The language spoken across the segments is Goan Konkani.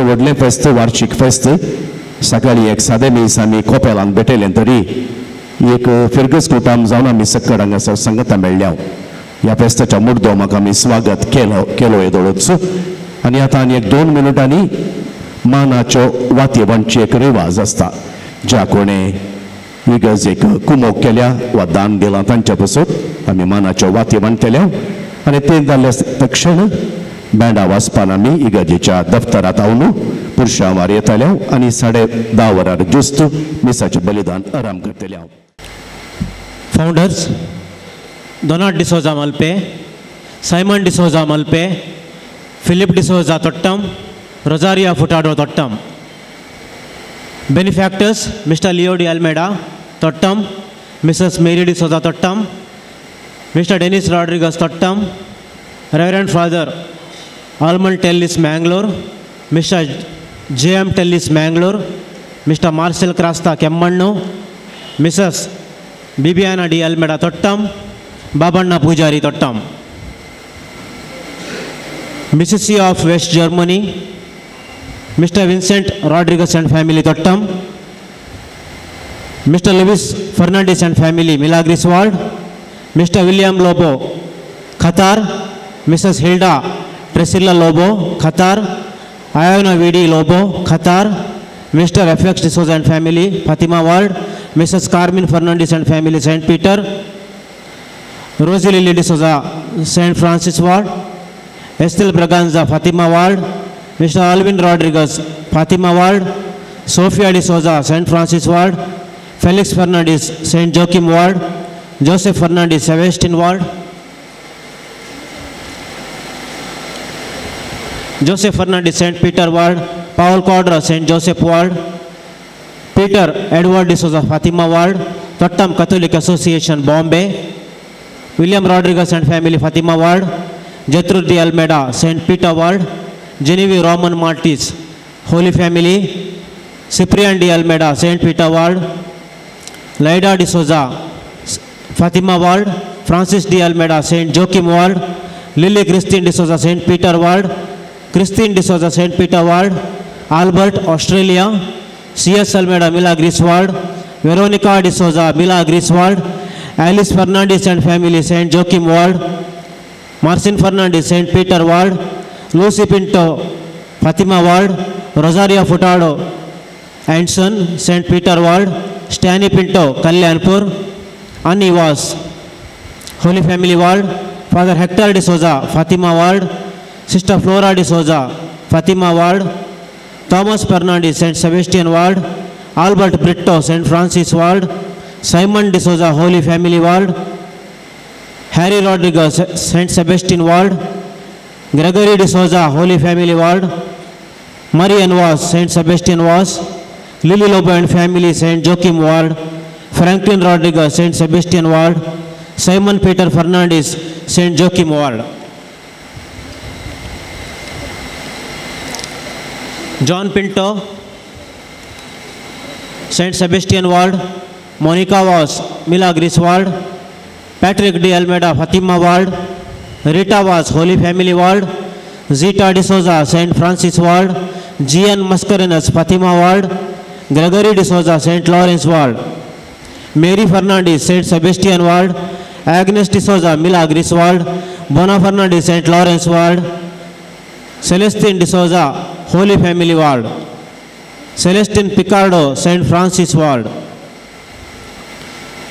आमचें व्हडलें फेस्त, वार्षीक फेस्त. सकाळीं एक सादें मीस आमी कोपेलान भेटयलें तरी एक फिरगज कुटाम जावन आमी सक्कड हांगासर सांगता मेळ्ळ्या. ह्या फेस्ताच्या मुर्दोमाक आमी स्वागत केलो केलो येदोळच. आनी आतां आनी एक 2 मिनटांनी मानाच्यो वातये बांदची एक रिवाज आसता. ज्या कोणें इगर्जेक कुमोक केल्या वा दान दिलां तांच्या पसत आमी मानाच्यो वातये बांदतल्या. आनी तें जाल्ले तक्षण बँडा वाजपान आमी इगर्जेच्या दफ्तरांत आवन पुरशांवार येताल्या आनी 10:30 वरार ज्युस्त मिसाचें बलिदान आराम करतल्या. Founders Donald D'Souza Malpe, Simon D'Souza Malpe, Philip D'Souza Thottam, Rosaria Furtado Thottam. Benefactors mister Leo D Almeida Thottam, Mrs Mary D'Souza Thottam, mister Dennis Rodrigues Thottam, reverend father Almond Tellis Mangalore, mister J M Tellis Mangalore, mister Marcel Crasta Kemmannu, Mrs Bibiana D Almeida Thottam, Babanna Pujari Thottam. Mrs of West Germany, mister Vincent Rodrigues and family Thottam, mister Lewis Fernandes and family Milagres ward, mister William Lobo Qatar, Mrs Hilda Priscilla Lobo Qatar, Iona V D Lobo Qatar, mister F X D'Souza and family Fatima ward, Mrs Carmen Fernandes and family Saint Peter, Rosie Lily D'Souza Saint Francis ward, Estelle Braganza Fatima ward, mister Alvin Rodrigues Fatima ward, Sophia D'Souza Saint Francis ward, Felix Fernandes Saint Joachim ward, Joseph Fernandes Sebastian ward, Joseph Fernandes Saint Peter ward, Paul Quadra Saint Joseph ward, Peter Edward D'Souza Fatima ward, Thottam Catholic association Bombay, William Rodrigues and family Fatima ward, Gertrude D Almeida Saint Peter ward, Genevieve Roman Martis Holy Family, Cyprian D Almeida Saint Peter ward, Lyda D'Souza Fatima ward, Francis D Almeida Saint Joachim ward, Lily Christine D'Souza Saint Peter ward, Christine D'Souza Saint Peter ward, Albert Australia, C S Almeida Milagres ward, Veronica D'Souza Milagres ward, Alice Fernandes and family Saint Joachim ward, Marcin Fernandes Saint Peter ward, Lucy Pinto Fatima ward, Rosaria Furtado and son Saint Peter ward, Stany Pinto Kalyanpur, Annie Vaz Holy Family ward, father Hector D'Souza Fatima ward, sister Flora D'Souza Fatima ward, Thomas Fernandes Saint Sebastian ward, Albert Britto Saint Francis ward, Simon D'Souza Holy Family ward, Harry Rodrigues Saint Sebastian ward, Gregory D'Souza Holy Family ward, Marian Vaz Saint Sebastian Vaz, Lily Lobo and family Saint Joachim ward, Franklin Rodrigues Saint Sebastian ward, Simon Peter Fernandes Saint Joachim ward. John Pinto Saint Sebastian ward, Monica Vaz Milagres ward, Patrick D Almeida Fatima ward, Rita Vaz Holy Family ward, Zita D'Souza Saint Francis ward, G N Mascarenhas Fatima ward, Gregory D'Souza Saint Lawrence ward, Mary Fernandes Saint Sebastian ward, Agnes D'Souza Milagres ward, Bona Fernandes Saint Lawrence ward, Celestine D'Souza Holy Family ward, Celestine Picardo Saint Francis ward,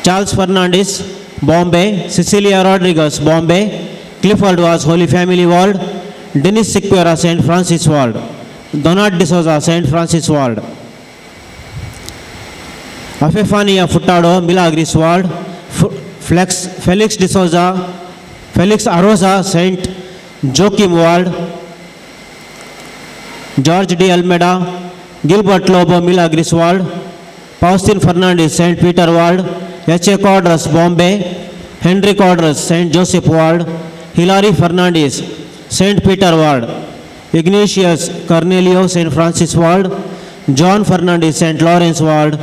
Charles Fernandes Bombay, Cecilia Rodrigues Bombay, Clifford Vaz Holy Family ward, Dennis Sequeira Saint Francis ward, Donald D'Souza Saint Francis ward, Afefania Furtado Milagres ward, Felix D'Souza Felix Arosa Saint Joachim ward, George D Almeida Gilbert Lobo Milagres ward, Faustin Fernandes Saint Peter ward, H A Quadras Bombay, Henry Quadras Saint Joseph ward, Hillary Fernandes Saint Peter ward, Ignatius Cornelio Saint Francis ward, John Fernandes Saint Lawrence ward,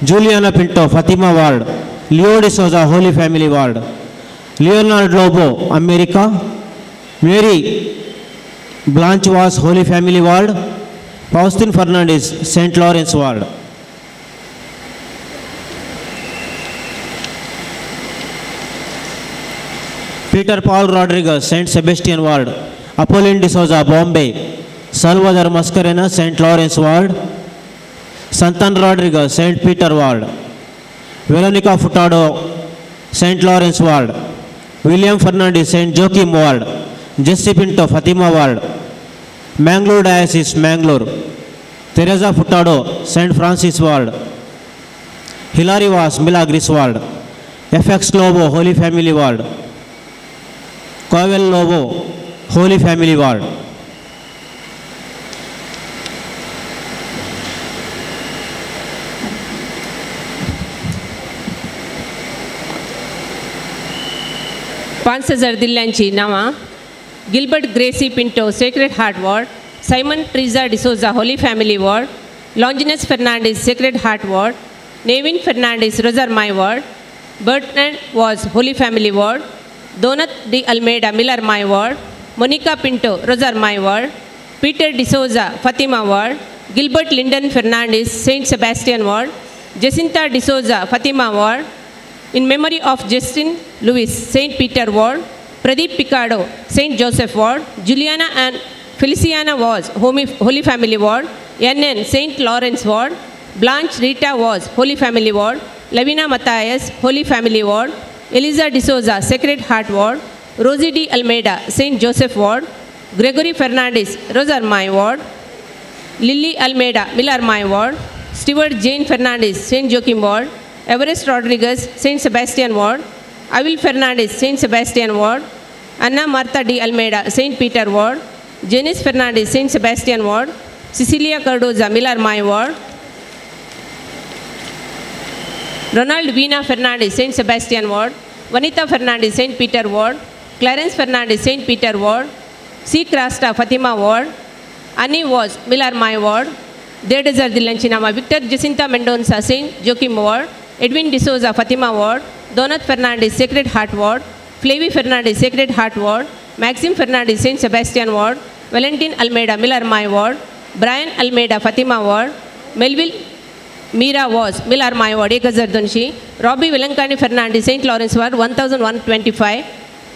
Juliana Pinto Fatima ward, Leo D'Souza Holy Family ward, Leonard Lobo America, Mary Blanche Vaz Holy Family ward, Faustin Fernandes Saint Lawrence ward. Peter Paul Rodrigues Saint Sebastian ward. Apollin D'Souza Bombay. Salvador Mascarenhas Saint Lawrence ward. Santan Rodrigues Saint Peter ward. Veronica Furtado Saint Lawrence ward. William Fernandes Saint Joachim ward. Jesse Pinto Fatima ward. Mangalore diocese Mangalore. Teresa Furtado Saint Francis ward. Hillary Vaz Milagres ward. FX Lobo Holy Family ward. Covel Lobo Holy Family ward. 5000 दिल्ल्यांची नांवां Gilbert Gracy Pinto Sacred Heart ward. Simon Triza D'Souza Holy Family ward. Longinus Fernandes Sacred Heart ward. Nevin Fernandes Rosarmai ward. Bertrand Vaz Holy Family ward. Donath D Almeida Milarmai ward. Monica Pinto Rosarmai ward. Peter D'Souza Fatima ward. Gilbert Linden Fernandes Saint Sebastian ward. Jacinta D'Souza Fatima ward. In memory of Justin Lewis Saint Peter ward. Pradeep Picado Saint Joseph ward. Juliana and Feliciana Vaz Holy Family ward. NN Saint Lawrence ward. Blanche Rita Vaz Holy Family ward. Lavina Mathias Holy Family ward. Eliza D'Souza Sacred Heart ward. Rosie D Almeida Saint Joseph ward. Gregory Fernandes Rosarmai ward. Lily Almeida Milarmai ward. Stewart Jane Fernandes Saint Joachim ward. Everest Rodrigues Saint Sebastian ward. Avil Fernandes Saint Sebastian ward. Anna Martha D Almeida Saint Peter ward. Janice Fernandes Saint Sebastian ward. Cecilia Cardoza Milarmai ward. Ronald Veena Fernandes Saint Sebastian ward. Vanita Fernandes Saint Peter ward. Clarence Fernandes Saint Peter ward. C Crasta Fatima ward. Annie Vaz Milarmai ward. 1500 दिल्ल्यांची नांवां Victor Jacinta Mendonca Saint Joachim ward. Edwin D'Souza Fatima ward. Donath Fernandes Sacred Heart ward. Flavie Fernandes Sacred Heart ward. Maxim Fernandes Saint Sebastian ward. Valentin Almeida Milarmai ward. Brian Almeida Fatima ward. Melville Meera Vaz Milarmai ward 1200. Robbie Velankanni Fernandes Saint Lawrence ward 1125.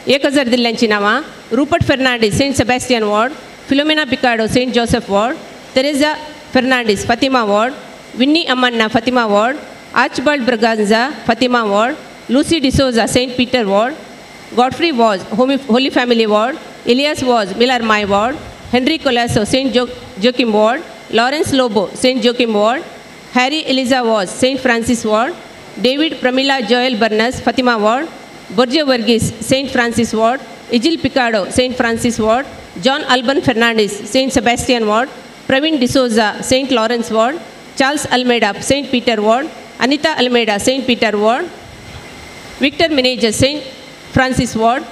1000 दिल्ल्यांची नांवां Rupert Fernandes Saint Sebastian ward. Philomena Picado Saint Joseph ward. Teresa Fernandes Fatima ward. Winnie Ammanna Fatima ward. Archibald Braganza Fatima ward. Lucy D'Souza Saint Peter ward. Godfrey Vaz Holy Family ward. Elias Vaz Milarmai ward. Henry Colaco Saint Joachim ward. Lawrence Lobo Saint Joachim ward. Harry Eliza Vaz Saint Francis ward. David Pramila Joel Berners Fatima ward. Borja Varghese Saint Francis ward. Ijil Picado Saint Francis ward. John Alban Fernandes Saint Sebastian ward. Praveen D'Souza Saint Lawrence ward. Charles Almeida Saint Peter ward. Anita Almeida Saint Peter ward. Victor Menezes Saint Francis ward.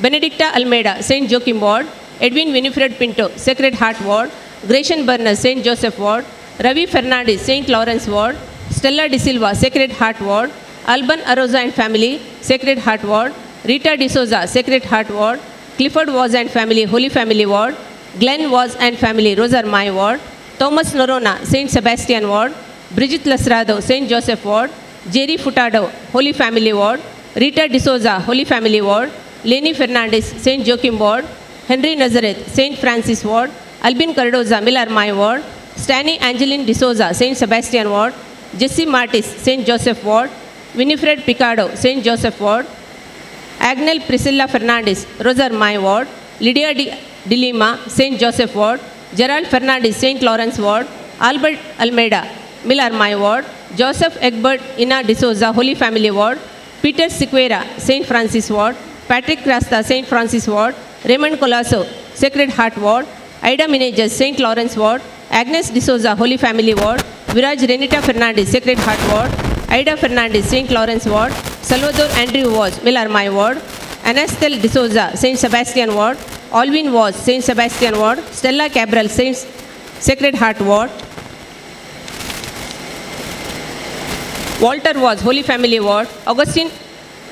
Benedicta Almeida Saint Joachim ward. Edwin Winifred Pinto Sacred Heart ward. Gratian Berners Saint Joseph ward. Ravi Fernandes Saint Lawrence ward. Stella D'Silva Sacred Heart ward. Alban Aroza and family Sacred Heart ward. Rita D'Souza Sacred Heart ward. Clifford Vaz and family Holy Family ward. Glenn Vaz and family Rosarmai ward. Thomas Noronha Saint Sebastian ward. Brigitte Lasrado Saint Joseph ward. Jerry Furtado Holy Family ward. Rita D'Souza Holy Family ward. Lenny Fernandes Saint Joachim ward. Henry Nazareth Saint Francis ward. Albin Cardoza Milarmai ward. Stany Angeline D'Souza Saint Sebastian ward. Jesse Martis Saint Joseph ward. Winifred Picado Saint Joseph ward. Agnel Priscilla Fernandes Rosarmai ward. Lydia D'Lima Saint Joseph ward. Gerald Fernandes Saint Lawrence ward. Albert Almeida Milarmai ward. Joseph Egbert Ina D'Souza Holy Family ward. Peter Sequeira Saint Francis ward. Patrick Crasta Saint Francis ward. Raymond Colaco Sacred Heart ward. Ida Menezes Saint Lawrence ward. Agnes D'Souza Holy Family ward. Viraj Renita Fernandes Sacred Heart ward. Ida Fernandes Saint Lawrence ward. Salvador Andrew Vaz Milarmai ward. Anastel D'Souza Saint Sebastian ward. Alvin Vaz Saint Sebastian ward. Stella Cabral Saint Sacred Heart ward. Walter Vaz Holy Family ward. Augustine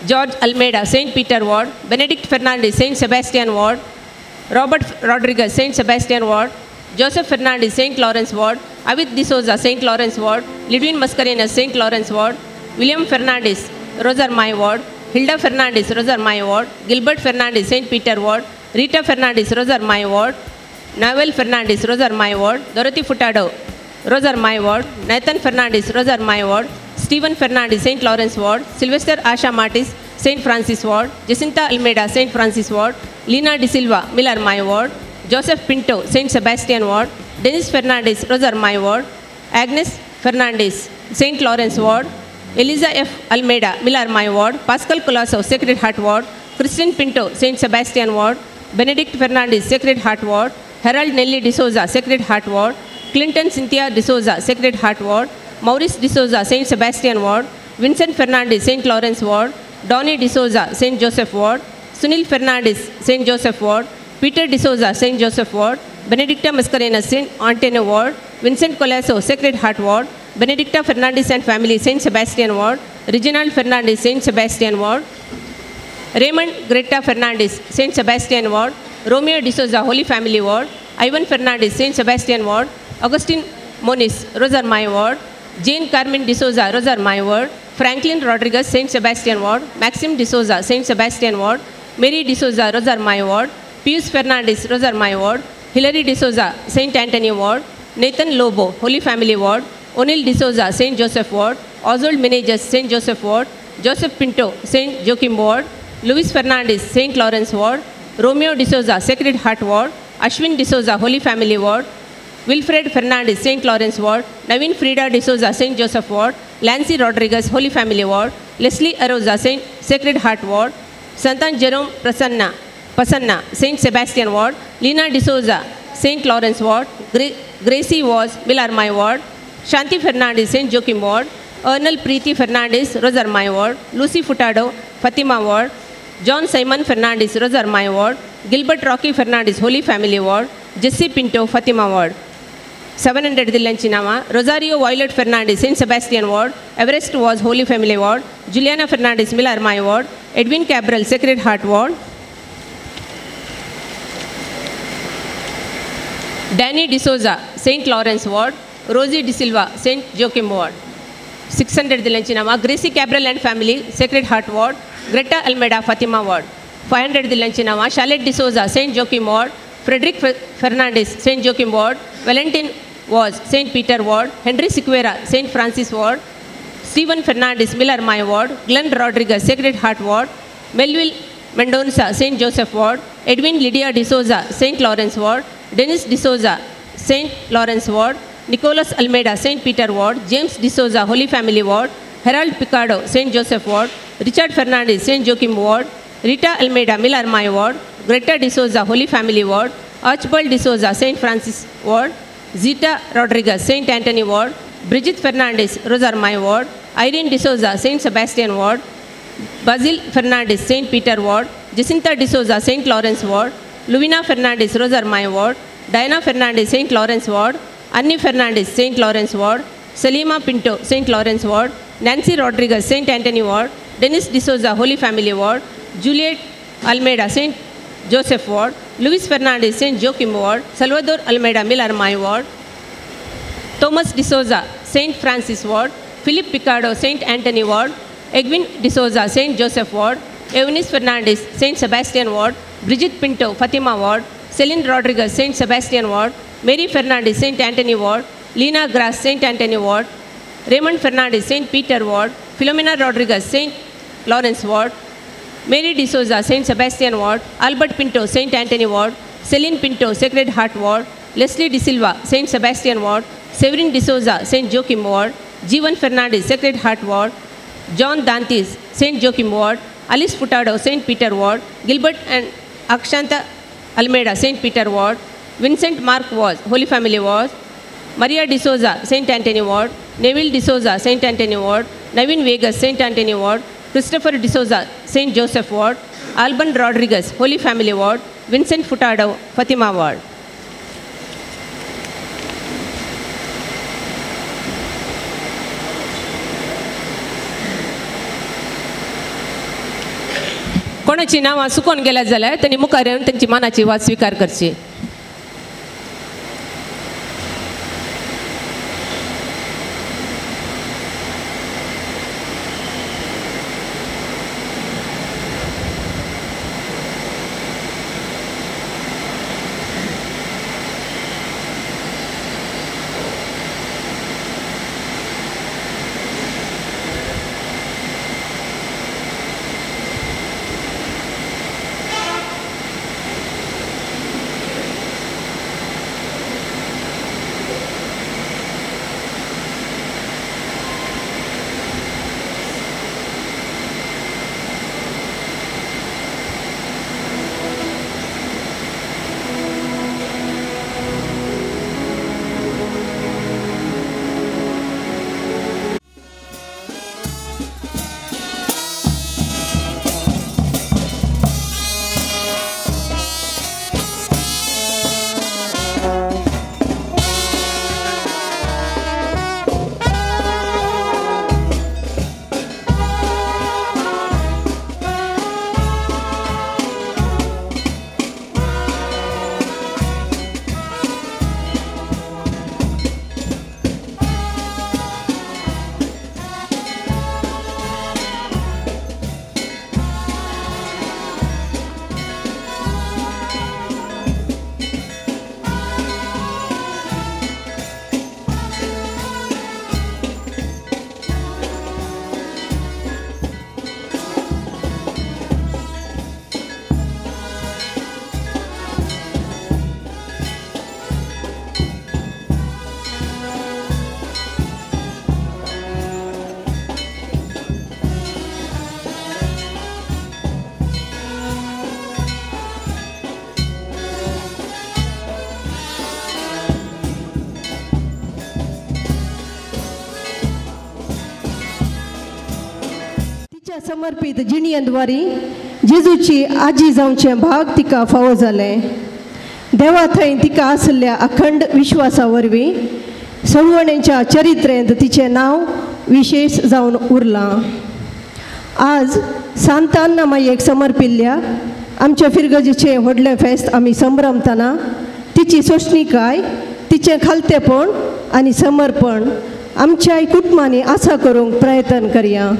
George Almeida Saint Peter ward. Benedict Fernandes Saint Sebastian ward. Robert Rodrigues Saint Sebastian ward. Joseph Fernandes, Saint Lawrence ward, Avit D'Souza, Saint Lawrence ward, Lidwin Mascarenhas, Saint Lawrence ward, William Fernandes, Rosarmai ward, Hilda Fernandes, Rosarmai ward, Gilbert Fernandes, Saint Peter ward, Rita Fernandes, Rosarmai ward, Noel Fernandes, Rosarmai ward, Dorothy Furtado, Rosarmai ward, Nathan Fernandes, Rosarmai ward, Stephen Fernandes, Saint Lawrence ward, Sylvester Asha Martis, Saint Francis ward, Jacinta Almeida, Saint Francis ward, Lina De Silva, Miller Mai ward, Joseph Pinto, Saint Sebastian ward, Dennis Fernandes, Rosarmai ward, Agnes Fernandes, Saint Lawrence ward, Eliza F. Almeida, Miller Mai ward, Pascal Colasso, Sacred Heart ward, Christian Pinto, Saint Sebastian ward, Benedict Fernandes, Sacred Heart ward, Harold Nelly D'Souza, Sacred Heart ward, Clinton Cynthia D'Souza, Sacred Heart ward, Maurice D'Souza, Saint Sebastian ward, Vincent Fernandes, Saint Lawrence ward, Donny D'Souza, Saint Joseph ward, Sunil Fernandes, Saint Joseph ward, Peter D'Souza, Saint Joseph ward, Benedicta Mascarenhas, Saint Antonio ward, Vincent Colasso, Sacred Heart ward, Benedicta Fernandes and family, Saint Sebastian ward, Reginald Fernandes, Saint Sebastian ward, Raymond Greta Fernandes, Saint Sebastian ward, Romeo D'Souza, Holy Family ward, Ivan Fernandes, Saint Sebastian ward, Augustine Moniz, Rosarmai ward, Jane Carmen D'Souza, Rosarmai ward, Franklin Rodriguez, Saint Sebastian ward, Maxim D'Souza, Saint Sebastian ward, Mary D'Souza, Rosarmai ward, Pius Fernandes, Rosarmai ward, Hilary D'Souza, Saint Anthony ward, Nathan Lobo, Holy Family ward, O'Neill D'Souza, Saint Joseph ward, Oswald Menezes, Saint Joseph ward, Joseph Pinto, Saint Joachim ward, Louis Fernandes, Saint Lawrence ward, Romeo D'Souza, Sacred Heart ward, Ashwin D'Souza, Holy Family ward, Wilfred Fernandes, Saint Lawrence ward, Naveen Frida D'Souza, Saint Joseph ward, Lancy Rodriguez, Holy Family ward, Leslie Arosa, Saint Sacred Heart ward, Santan Jerome Prasanna, Saint Sebastian ward, Lina D'Souza, Saint Lawrence ward, Gracie Vaz, Milarmai ward, Shanti Fernandes, Saint Joachim ward, Ernal Preeti Fernandes, Rosarmai ward, Lucy Furtado, Fatima ward, John Simon Fernandes, Rosarmai ward, Gilbert Rocky Fernandes, Holy Family ward, Jesse Pinto, Fatima ward. 700 Dillanchinama, Rosario Violet Fernandes, Saint Sebastian ward, Everest was Holy Family ward, Juliana Fernandes, Milarmai ward, Edwin Cabral, Sacred Heart ward, Danny D'Souza, Saint Lawrence ward, Rosie De Silva, Saint Joachim ward. 600 Dillanchinama, Gracie Cabral and family, Sacred Heart ward, Greta Almeida, Fatima ward. 500 Dillanchinama, Charlotte D'Souza, Saint Joachim ward, Frederick Fernandes, Saint Joachim ward, Valentin was Saint Peter ward, Henry Sequeira, Saint Francis ward, Stephen Fernandes, Miller Mai ward, Glenn Rodriguez, Sacred Heart ward, Melville Mendonça, Saint Joseph ward, Edwin Lydia D'Souza, Saint Lawrence ward, Dennis D'Souza, Saint Lawrence ward, Nicholas Almeida, Saint Peter ward, James D'Souza, Holy Family ward, Harold Picardo, Saint Joseph ward, Richard Fernandes, Saint Joachim ward, Rita Almeida, Milarmai ward, Greta D'Souza, Holy Family ward, Archibald D'Souza, Saint Francis ward, Zita Rodriguez, Saint Anthony ward, Brigitte Fernandes, Rosarmai ward, Irene D'Souza, Saint Sebastian ward, Basil Fernandes, Saint Peter ward, Jacinta D'Souza, Saint Lawrence ward, Luvina Fernandes, Rosarmai ward, Diana Fernandes, Saint Lawrence ward, Annie Fernandes, Saint Lawrence ward, Salima Pinto, Saint Lawrence ward, Nancy Rodriguez, Saint Anthony ward, Dennis D'Souza, Holy Family ward, Juliet Almeida, Saint Joseph ward, Luis Fernandes, Saint Joachim ward, Salvador Almeida, Milarmai ward, Thomas D'Souza, Saint Francis ward, Philip Picardo, Saint Anthony ward, Edwin D'Souza, Saint Joseph ward, Eunice Fernandes, Saint Sebastian ward, Brigitte Pinto, Fatima ward, Celine Rodriguez, Saint Sebastian ward, Mary Fernandes, Saint Anthony ward, Lena Grass, Saint Anthony ward, Raymond Fernandes, Saint Peter ward, Philomena Rodriguez, Saint Lawrence ward, Mary D'Souza, Saint Sebastian ward, Albert Pinto, Saint Anthony ward, Celine Pinto, Sacred Heart ward, Leslie De Silva, Saint Sebastian ward, Severin D'Souza, Saint Joachim ward, Jeevan Fernandes, Sacred Heart ward, John Dantes, Saint Joachim ward, Alice Furtado, Saint Peter ward, Gilbert and Akshanta Almeida, Saint Peter ward, Vincent Mark Vaz, Holy Family ward, Maria D'Souza, Saint Anthony ward, Neville D'Souza, Saint Anthony ward, Naveen Vegas, Saint Anthony ward, Christopher D'Souza, Saint Joseph ward, Alban Rodriguez, Holy Family ward, Vincent Furtado, Fatima ward. कोणाची नांवां सुकोन गेल्या जाल्यार तांणी मुखार येवन तांची मानाची वाद स्विकार करची. तिच्या समर्पित जिणयेद्वारी जेजूची आजी जावचें भाग तिका फावो जालें. देवा थंय तिका आशिल्ल्या अखंड विश्वासा वरवीं सळवणेच्या चरित्रेंत तिचें नांव विशेश जावन उरलां. आज सांतान्ना मायेक समर्पिल्ल्या आमच्या फिरगजेचें व्हडलें फेस्त आमी संभ्रमतना तिची सोंसणीकाय, तिचें खालतेपण आनी समर्पण आमच्याय कुटुंबांनी आसा करूंक प्रयत्न करया.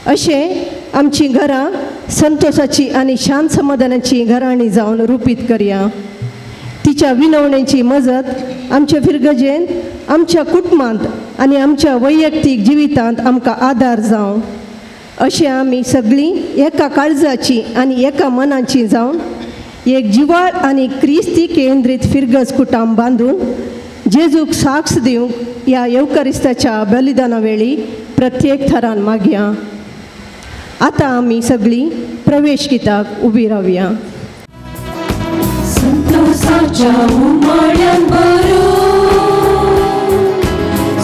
अशें आमचीं घरां संतोशाची आनी शांत समाधानाची घराणीं जावन रुपीत करया. तिच्या विनवणेची मजत आमच्या फिरगजेन, आमच्या कुटुंबांत आनी आमच्या वैयक्तीक जिवितांत आमकां आदार जावं. अशें आमी सगळीं एका काळजाची आनी एका मनाची जावन एक जिवाळ आनी क्रिस्ती केंद्रीत फिरगज कुटाम बांदून जेजूक साक्ष दिवंक ह्या येवकारिस्ताच्या बलिदाना वेळी प्रत्येक थरान मागया. आतां आमी सगळीं प्रवेश गिताक उबी रावया. संतोषाच्या उमाळ्यान भरून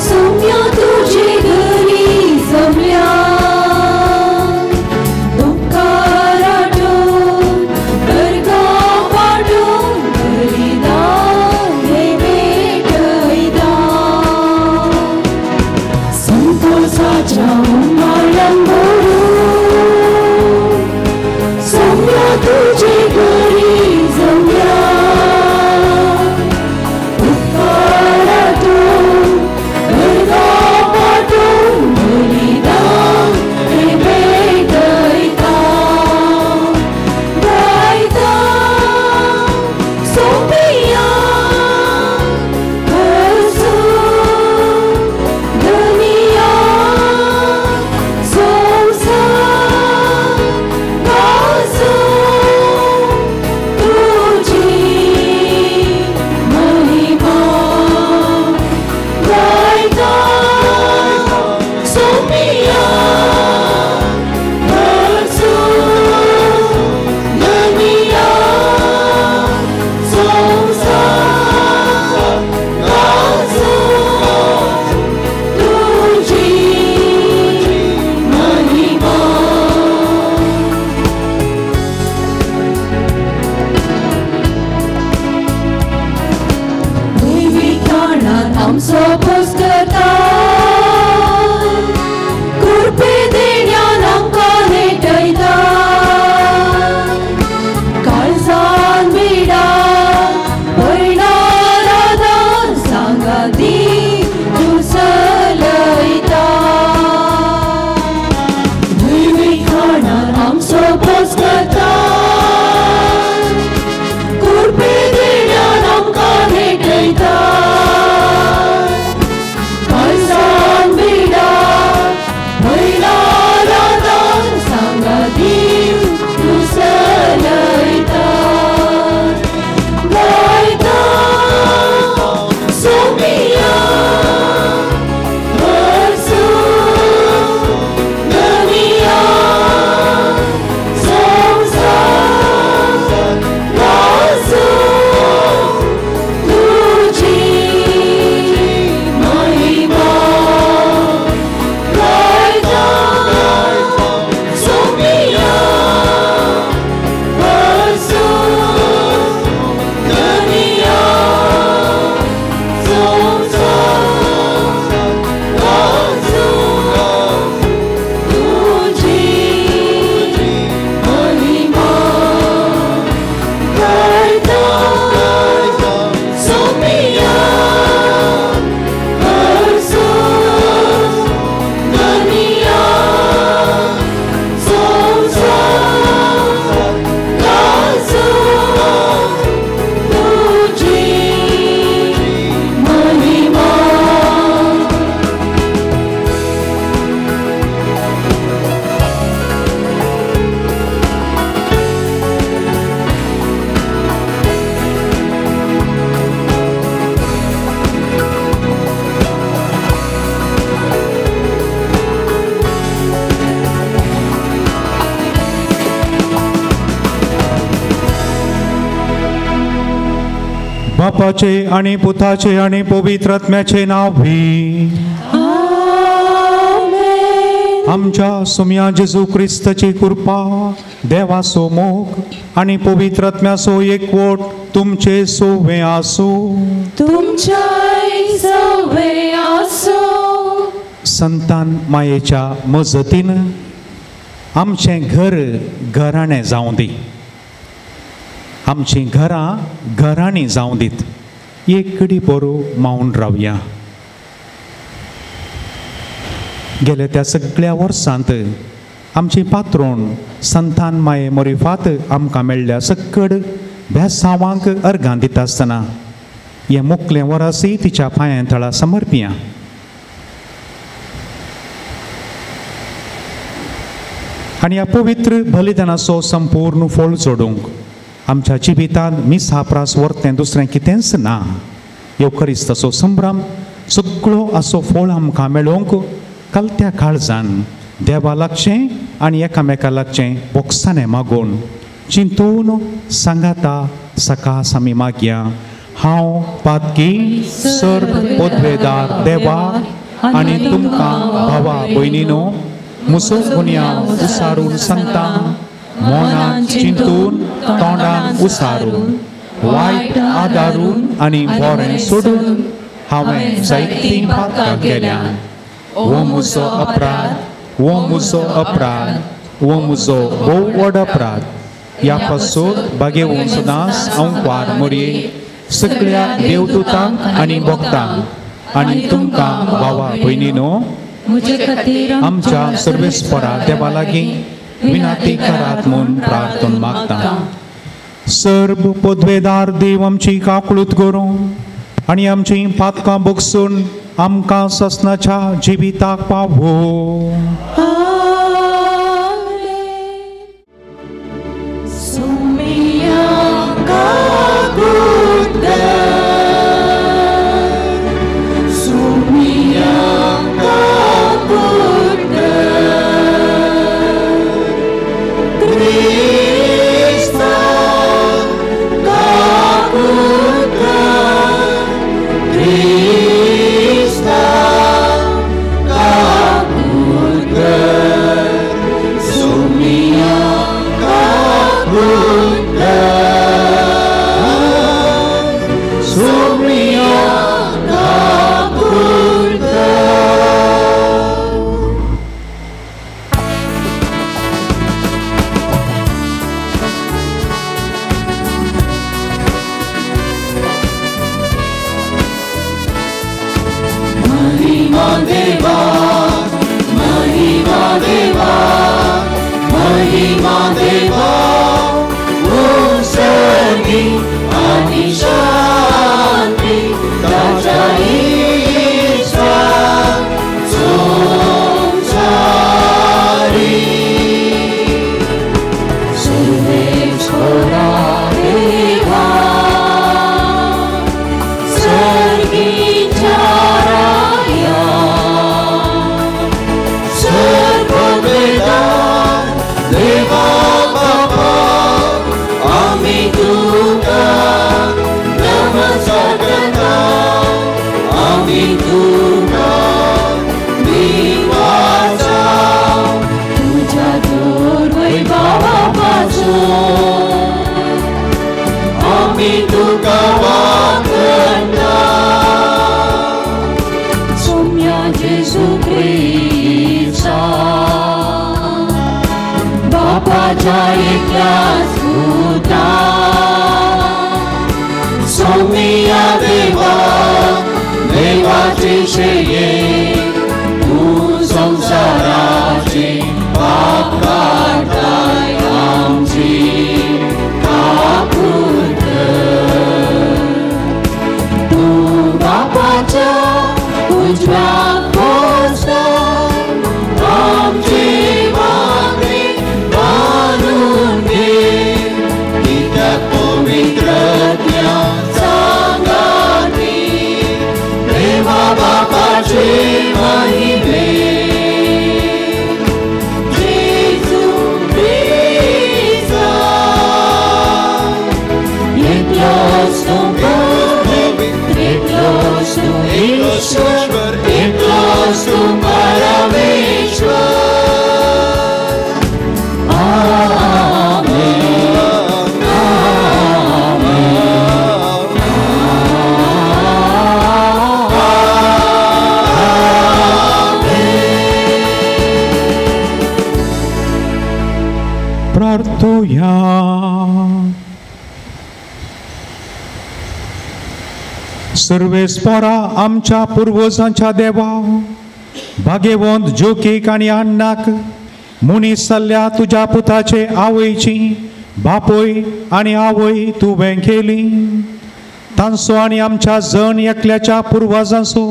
सोम्या तुझे घरी जमल्या, उपकार आठोवन दर्गा पाठोवन बलिदान हे भेटयता. संतोषाच्या उमाळ्यान भरून सोम्या तुझे घरी जमल्या, उपकार आठोवन दर्गा पाठोवन बलिदान हे भेटयता. गायता सोंपिया हरसून धनिया संसार गाजून तुझी महिमा. गायता सोंपिया हरसून धनिया संसार गाजून तुझी महिमा. देवी कारणान आमचो पोस करता, कृपे देण्यान आमकां नेटयता. काळजान बिडा पयणार आदार सांगाती तूं चलयता. देवी कारणान आमचो पोस करता, कृपे देण्यान आमकां नेटयता. काळजान बिडा पयणार आदार सांगाती तूं चलयता. गायता सोंपिया हरसून धनिया संसार गाजून तुझी महिमा. गायता सोंपिया हरसून धनिया संसार गाजून तुझी महिमा. गायता सोंपिया हरसून धनिया संसार गाजून तुझी महिमा. बापाचे आणि पुताचे आणि पवित्र आत्म्याचे नाव भी. आमेन. आमच्या प्रभूच्या सुम्या जेजू क्रिस्ताची कृपा, देवाचो मोग आनी पवित्र आत्म्याचो एकवट तुमचे सोवे आसूं. तुमच्याय सवे आसूं. संतान मायेच्या मजतीन आमचें घर घराणें जावं दी, आमचीं घरां घराणीं जावं दीत. एक कडी बरो मावन रावया. गेल्या त्या सगळ्या वर्सांत आमची पात्रोण संतान माये मोरिफात आमकां मेळ्ळ्या सक्कड बेसावांक अर्गां दिता आसतना हें मुकलें वरासी तिच्या पांयां थळा समर्पिया. आनी ह्या पवित्र बलिदानाचो संपूर्ण फळ जोडूंक आमच्या जिवितांत मिसा प्रास वर्तें दुसरें कितेंच ना. ह्यो क्रिस्ताचो संभ्रम सगळो असो फळ आमकां मेळोवंक कलत्या काळजान देवा लागचें आनी एकामेका लागचें बोक्साणें मागून चिंतून सांगाता सकास आमी मागया. हांव पातकी सर्व पदवेदार देवा आनी तुमकां भावा भयणीनो मुसो गुन्यांव उसारून सांगता, मनान चिंतून तोंडान उसारून वायट आदारून आनी बरें सोडून हांवें जायतीं पातकां केल्यां. वो म्हजो अपराध, वो म्हजो अपराध, वो म्हजो भोव व्हड अपराध. ह्या पासून बागेवन सदांच अंकवार मोरये सगळ्या देवदूतांक आनी भक्तांक आनी तुमकां भावा भयणीनो आमच्या सर्वेस्परा देवा लागीं विनाती करात म्हूण प्रार्थना मागता. सर्व पदवेदार देव आमची काकळूत करूं आनी आमची पातकां बगसून आमकां ससनाच्या जिविताक पावो. Baba, प्रार्थुया. सर्वेस्पोरा आमच्या पुर्वजांच्या देवा, भाग्यवंत जोकीक आनी अण्णाक मनीस जाल्ल्या तुज्या पुताचे आवयची बापूय आनी आवय तुवें केली. तांचो आनी आमच्या जण एकल्याच्या पुर्वजांचो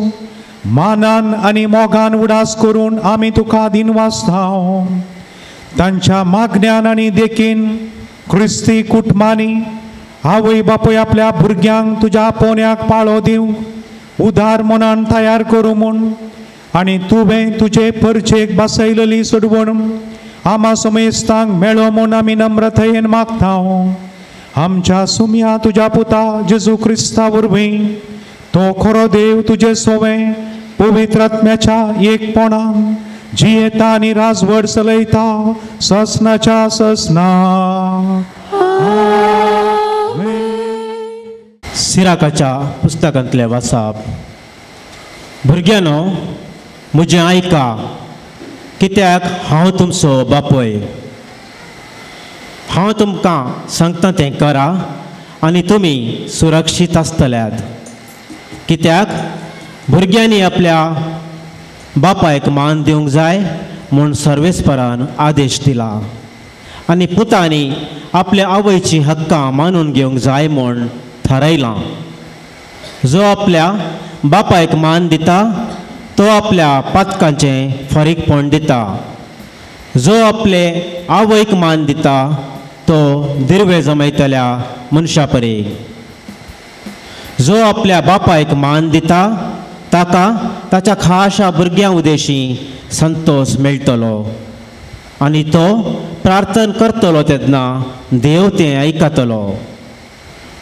मानान आनी मोगान उडास करून आमी तुका दिनवासता. तांच्या मागण्यान आनी देखीन क्रिस्ती कुटुंबांनी आवय बापूय आपल्या भुरग्यांक तुज्या पोन्याक पाळो दिवंक उदार मनान तयार करूं म्हूण आनी तुवें तुजे परचेक बसयलेली सोडवण आमा समेस्तांक मेळो म्हूण आमी नम्रतायेन मागता. आमच्या सुमया तुज्या पुता जेजू क्रिस्ता वरवीं तो खरो देव तुजे सोवें पवित्र आत्म्याच्या एकपणान जियेता आनी राजवट चलयता ससनाच्या ससना. सिराकाच्या पुस्तकांतले वासाप. भुरग्यांनो म्हजें आयका, कित्याक हांव तुमचो बापूय. हांव तुमकां सांगता तें करा आनी तुमी सुरक्षीत आसतल्यात. कित्याक भुरग्यांनी आपल्या बापायक मान दिवंक जाय म्हूण सर्वेस्परान आदेश दिला आनी पुतांनी आपल्या आवयची हक्कां मानून घेवंक जाय म्हूण थारायलां. जो आपल्या बापायक मान दिता तो आपल्या पातकांचें फारीकपण दिता. जो आपले आवयक मान दिता तो दिर्वे जमयतल्या मनशा परी. जो आपल्या बापायक मान दिता ताका ताच्या खाशा भुरग्यां उदेशी संतोष मेळटलो आनी तो प्रार्थना करतलो तेन्ना देव तें आयकतलो.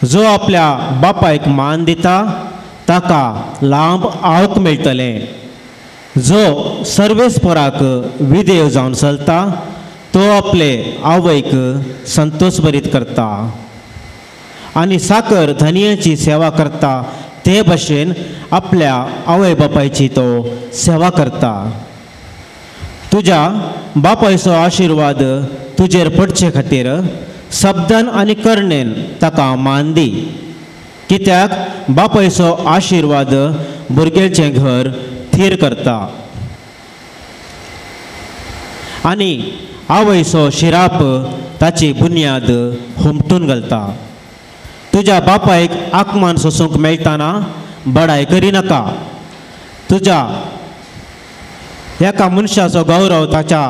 जो आपल्या बापायक मान दिता ताका लांब आवक मेळटलें. जो सर्वेस्पराक विदेव जावन चलता तो आपले आवयक संतोषभरीत करता आनी साकर धनयाची सेवा करता ते भशेन आपल्या आवय बापायची तो सेवा करता. तुज्या बापायचो आशिर्वाद तुजेर पडचे खातीर शब्दान आनी करणेन ताका मान दी. कित्याक बापायचो आशिर्वाद भुरग्याचें घर थीर करता आनी आवयचो शिराप ताची बुन्याद हुमटून घालता. तुज्या बापायक आकमान सोसूंक मेळटाना बडाय करिनाका. तुज्या एका मनशाचो गौरव ताच्या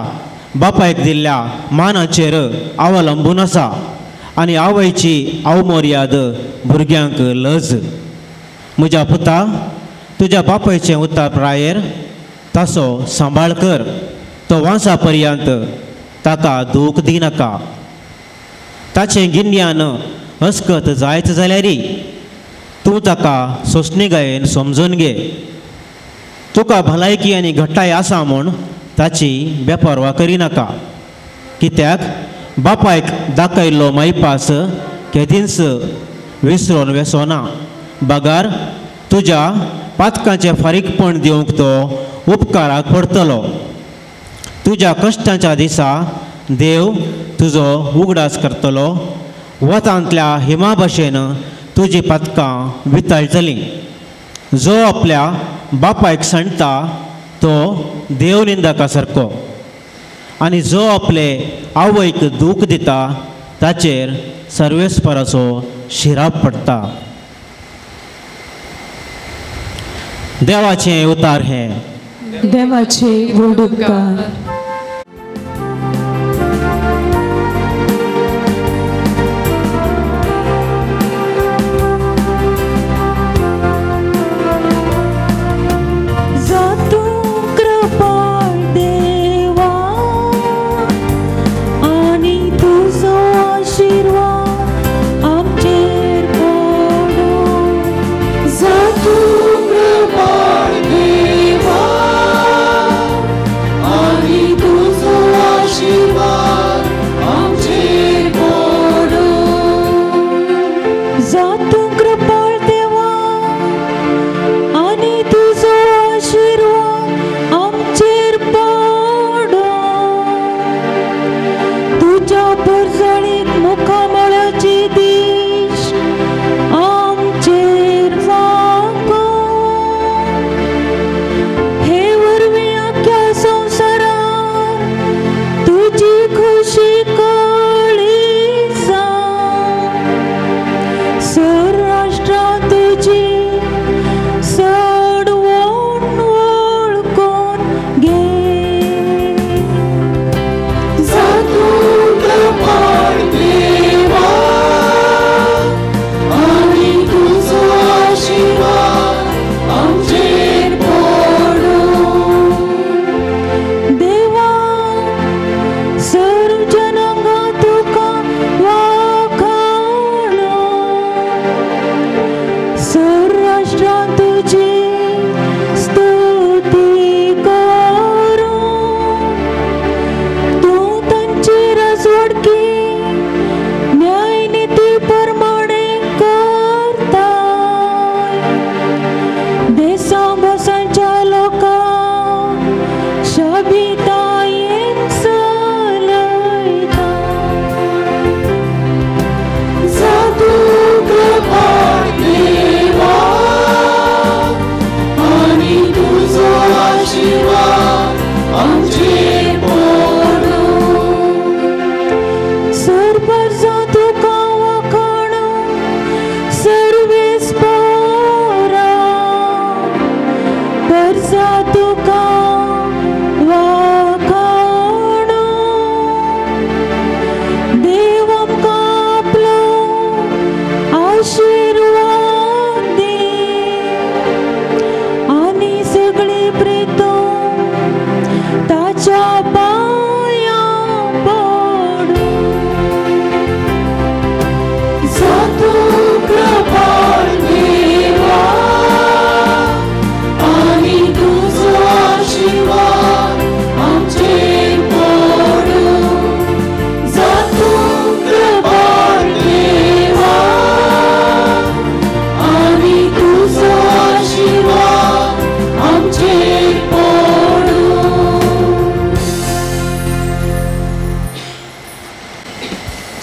बापायक दिल्ल्या मानाचेर अवलंबून आसा आनी आवयची अवमर्याद भुरग्यांक लज. म्हज्या पुता, तुज्या बापायचें उतर प्रायेर ताचो सांबाळ कर, तो वांसा पर्यंत ताका दूख दिनाका. ताचें गिन्यान अस्कत जायत जाल्यार तूं ताका सोंसणीकायेन समजून घे. तुका भलायकी आनी घटाय आसा म्हूण ताची बेपर्वा करिनाका. कित्याक बापायक दाखयल्लो मायपास केदींच विसरोन वेसोना, बगार तुज्या पातकांचें फारीकपण दिवंक तो उपकाराक पडटलो. तुज्या कश्टांच्या दिसा देव तुजो उगडास करतलो. वतांतल्या हिमा भशेन तुजी पातकां वितळटलीं. जो आपल्या बापायक सांडटा तो देव निंदका सारको आनी जो आपले आवयक दूख दिता ताचेर सर्वेस्पराचो शिराप पडटा. देवाचें उतार हें. देवाचे व्हड उपकार. Ani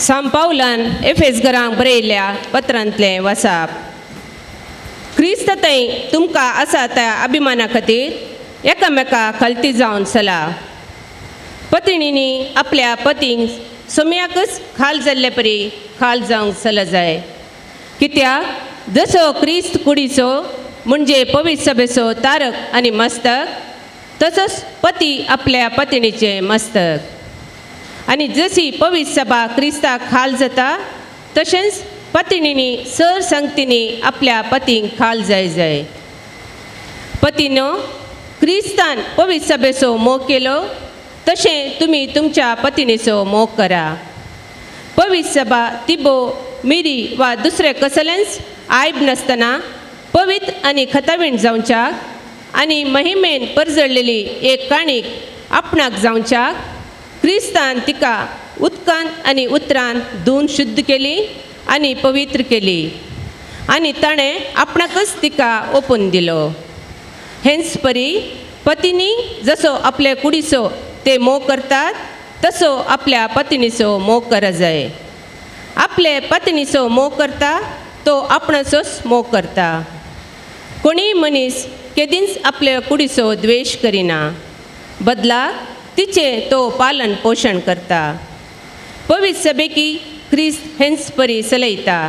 सांपावलान एफेसगरांक बरयल्ल्या पत्रांतलें वसाप. क्रिस्त थंय तुमकां आसा त्या अभिमाना खातीर एकामेका खालती जावन चला. पतिणींनी आपल्या पतींक सोम्याकच खाल जाल्ले परी खाल जावंक चला जाय. कित्याक जसो क्रिस्त कुडीचो म्हणजे पवित्र सभेचो तारक आनी मस्तक, तसोच पती आपल्या पतिणीचें मस्तक. आनी जशी पवित्र सभा क्रिस्ताक खाल जाता तशेंच पतिणींनी सर संगतींनी आपल्या पतींक खाल जाय जाय. पतीनो, क्रिस्तान पवित्र सभेचो मोग केलो तशें तुमी तुमच्या पतिणीचो मोग करा. पवित्र सभा तिबो मिरी वा दुसरें कसलेंच आयब नासतना पवित्र आनी खतावीण जावच्याक आनी महिमेन परजळलेली एक काणीक आपणाक जावच्याक क्रिस्तान तिका उदकान आनी उतरान धुवन शुद्ध केली आनी पवित्र केली आनी ताणें आपणाकच तिका ओपून दिलो. हेंच परी पतींनी जसो आपले कुडीचो ते मोग करतात तसो आपल्या पत्नीचो मोग करा जाय. आपले पत्नीचो मोग करता तो आपणाचोच मोग करता. कोणीय मनीस केदींच आपले कुडीचो द्वेश करिना, बदलाक तिचें तो पालन पोशण करता. पवित्र सभेकी क्रिस्त हेंच परी चलयता.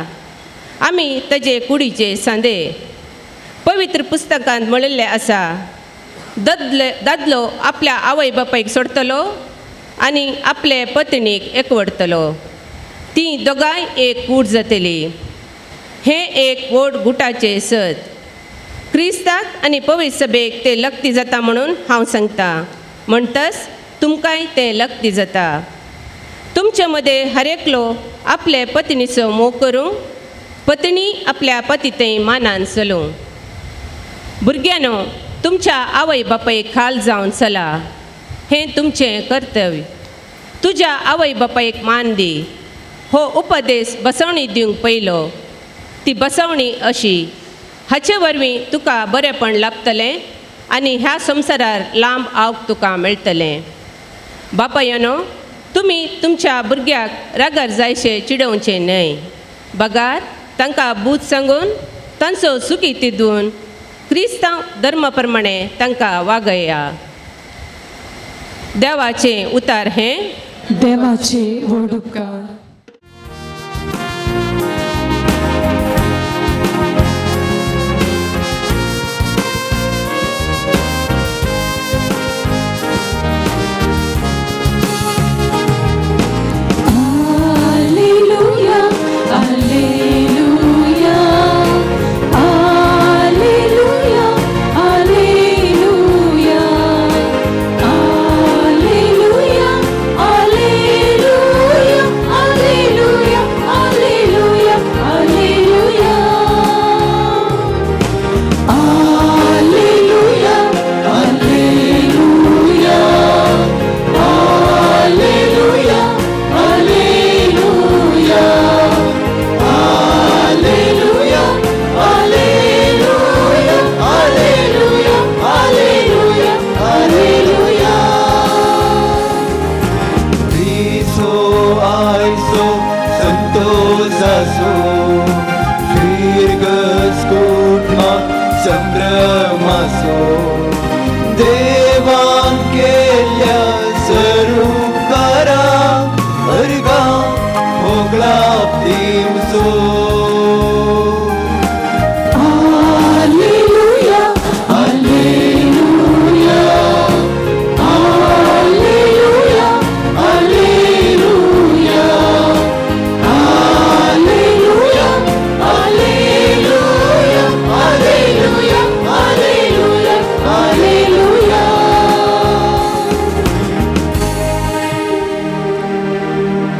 आमी ताजे कुडीचे सांदे. पवित्र पुस्तकांत म्हणिल्लें आसा, दादलो आपल्या आवय बापायक सोडटलो आनी आपले पत्नीक एकवडटलो, ती दोगांय एक कूड जातली. हें एक व्हड गुटाचें सत. क्रिस्ताक आनी पवित्र सभेक तें लक्ती जाता म्हणून हांव सांगता, म्हणटच तुमकांय तें लक्ती जाता. तुमचे मदें हर एकलो आपले पत्नीचो मोग करूं, पत्नी आपल्या पती थंय मानान चलूं. भुरग्यांनो, तुमच्या आवय बापायक खाल जावन चला, हें तुमचें कर्तव्य. तुज्या आवय बापायक मान दी हो उपदेश बसवणी दिवंक पयलो. ती बसवणी अशी, हाचे वरवीं तुका बरेंपण लाभतलें आनी ह्या संवसारार लांब आवक तुका मेळटलें. बापायनो, तुमी तुमच्या भुरग्याक रागार जायशें चिडोवचें न्हय, बगार तांकां बूद सांगून तांचो सुखी तिदून क्रिस्तांव धर्मा प्रमाणे तांकां वागया. देवाचें उतार हें देवाचे व्हड उपकार.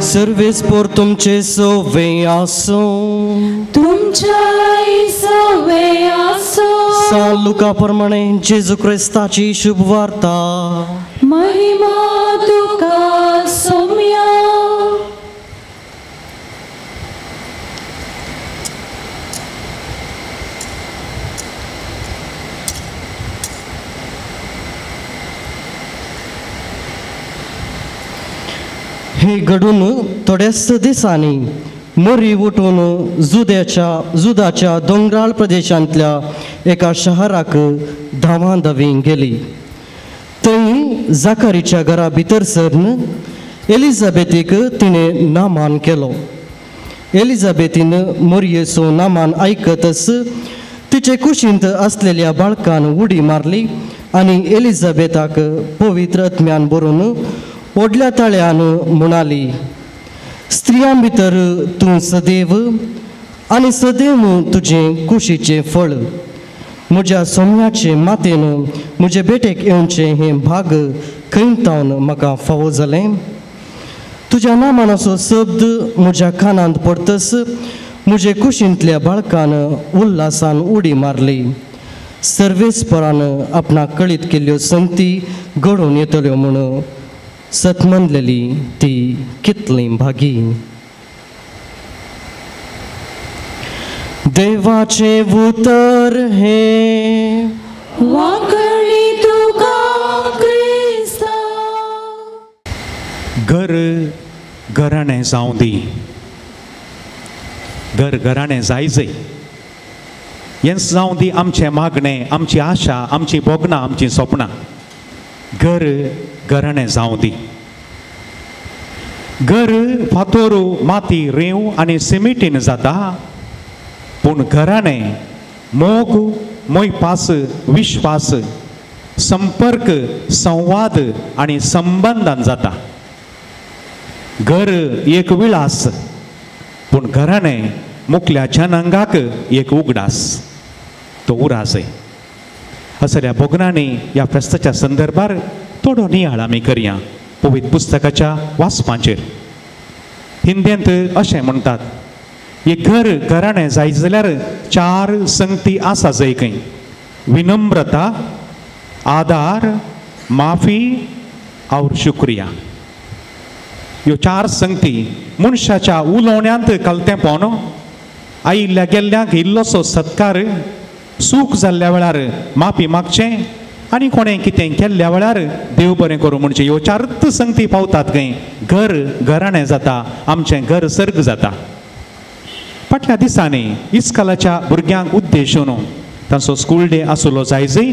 सर्वेस पोर तुमचे सोवे आसूं, तुमच्याय सोवे आसूं. सान लुका प्रमाणे जेजू क्रिस्ताची शुभ वार्ता. महिमा तुका सोम्या. हे घडून थोड्याच दिसांनी मोरी उठून जुदाच्या दोंगराळ प्रदेशांतल्या एका शहराक धांवा धांवी गेली. थंय जाकारीच्या घरा भितर सरन एलिझाबेथीक तिणें नामान केलो. एलिझाबेथीन मोरयेचो नामान आयकतच तिचे कुशींत आसलेल्या बाळकान उडी मारली आनी एलिझाबेथाक पवित्र आत्म्यान भरून व्हडल्या ताळ्यान म्हणाली, स्त्रियां भितर तूं सदैव आनी सदैव तुजें कुशीचें फळ. म्हज्या सोम्याचे मातेन म्हजे बेटेक येवचें हें भाग खंय तावन म्हाका फावो जालें. तुज्या नामानाचो शब्द म्हज्या कानांत पडतच म्हजे कुशींतल्या बाळकान उल्हासान उडी मारली. सर्वेस्परान आपणाक कळीत केल्ल्यो संगती घडोवन येतल्यो म्हूण सतमनलेली ती कितली भागी. देवाचें उतर हें वांकडी तुका क्रिस्ता. घर घराणें जावं दी, घर घराणें जायजय, हेंच जावं दी आमचें मागणें, आमची आशा, आमची भोगणां, आमचीं सपनां. घर घराणें जावं दी. घर फातोर, माती, रेंव आनी सिमिटीन जाता, पूण घराणें मोग, मोयपास, विश्वास, संपर्क, संवाद आनी संबंदान जाता. घर एक विळास, पूण घराणें मुकल्या जनांगाक एक उगडास, तो उरासय. असल्या भोगणांनी ह्या फेस्ताच्या संदर्भार थोडो नियाळ आमी करया पवित्र पुस्तकाच्या वाचपाचेर. हिंदींत अशें म्हणटात, एक घर घराणें जाय जाल्यार चार संगती आसा जाय खंय, विनम्रता, आदार, माफी और शुक्रिया. ह्यो चार संगती मनशाच्या उलोवण्यांत कलतेंपण, आयिल्ल्या गेल्ल्यांक इल्लोसो सत्कार, सूख जाल्ल्या वेळार माफी मागचें आनी कोणें कितें केल्ल्या वेळार देव बरें करूं म्हणचें. ह्यो चारच संगती पावतात खंय घर घराणें जाता, आमचें घर सर्ग जाता. फाटल्या दिसांनी इस्कालाच्या भुरग्यांक उद्देशून तांचो स्कूल डे आसलो जायजय,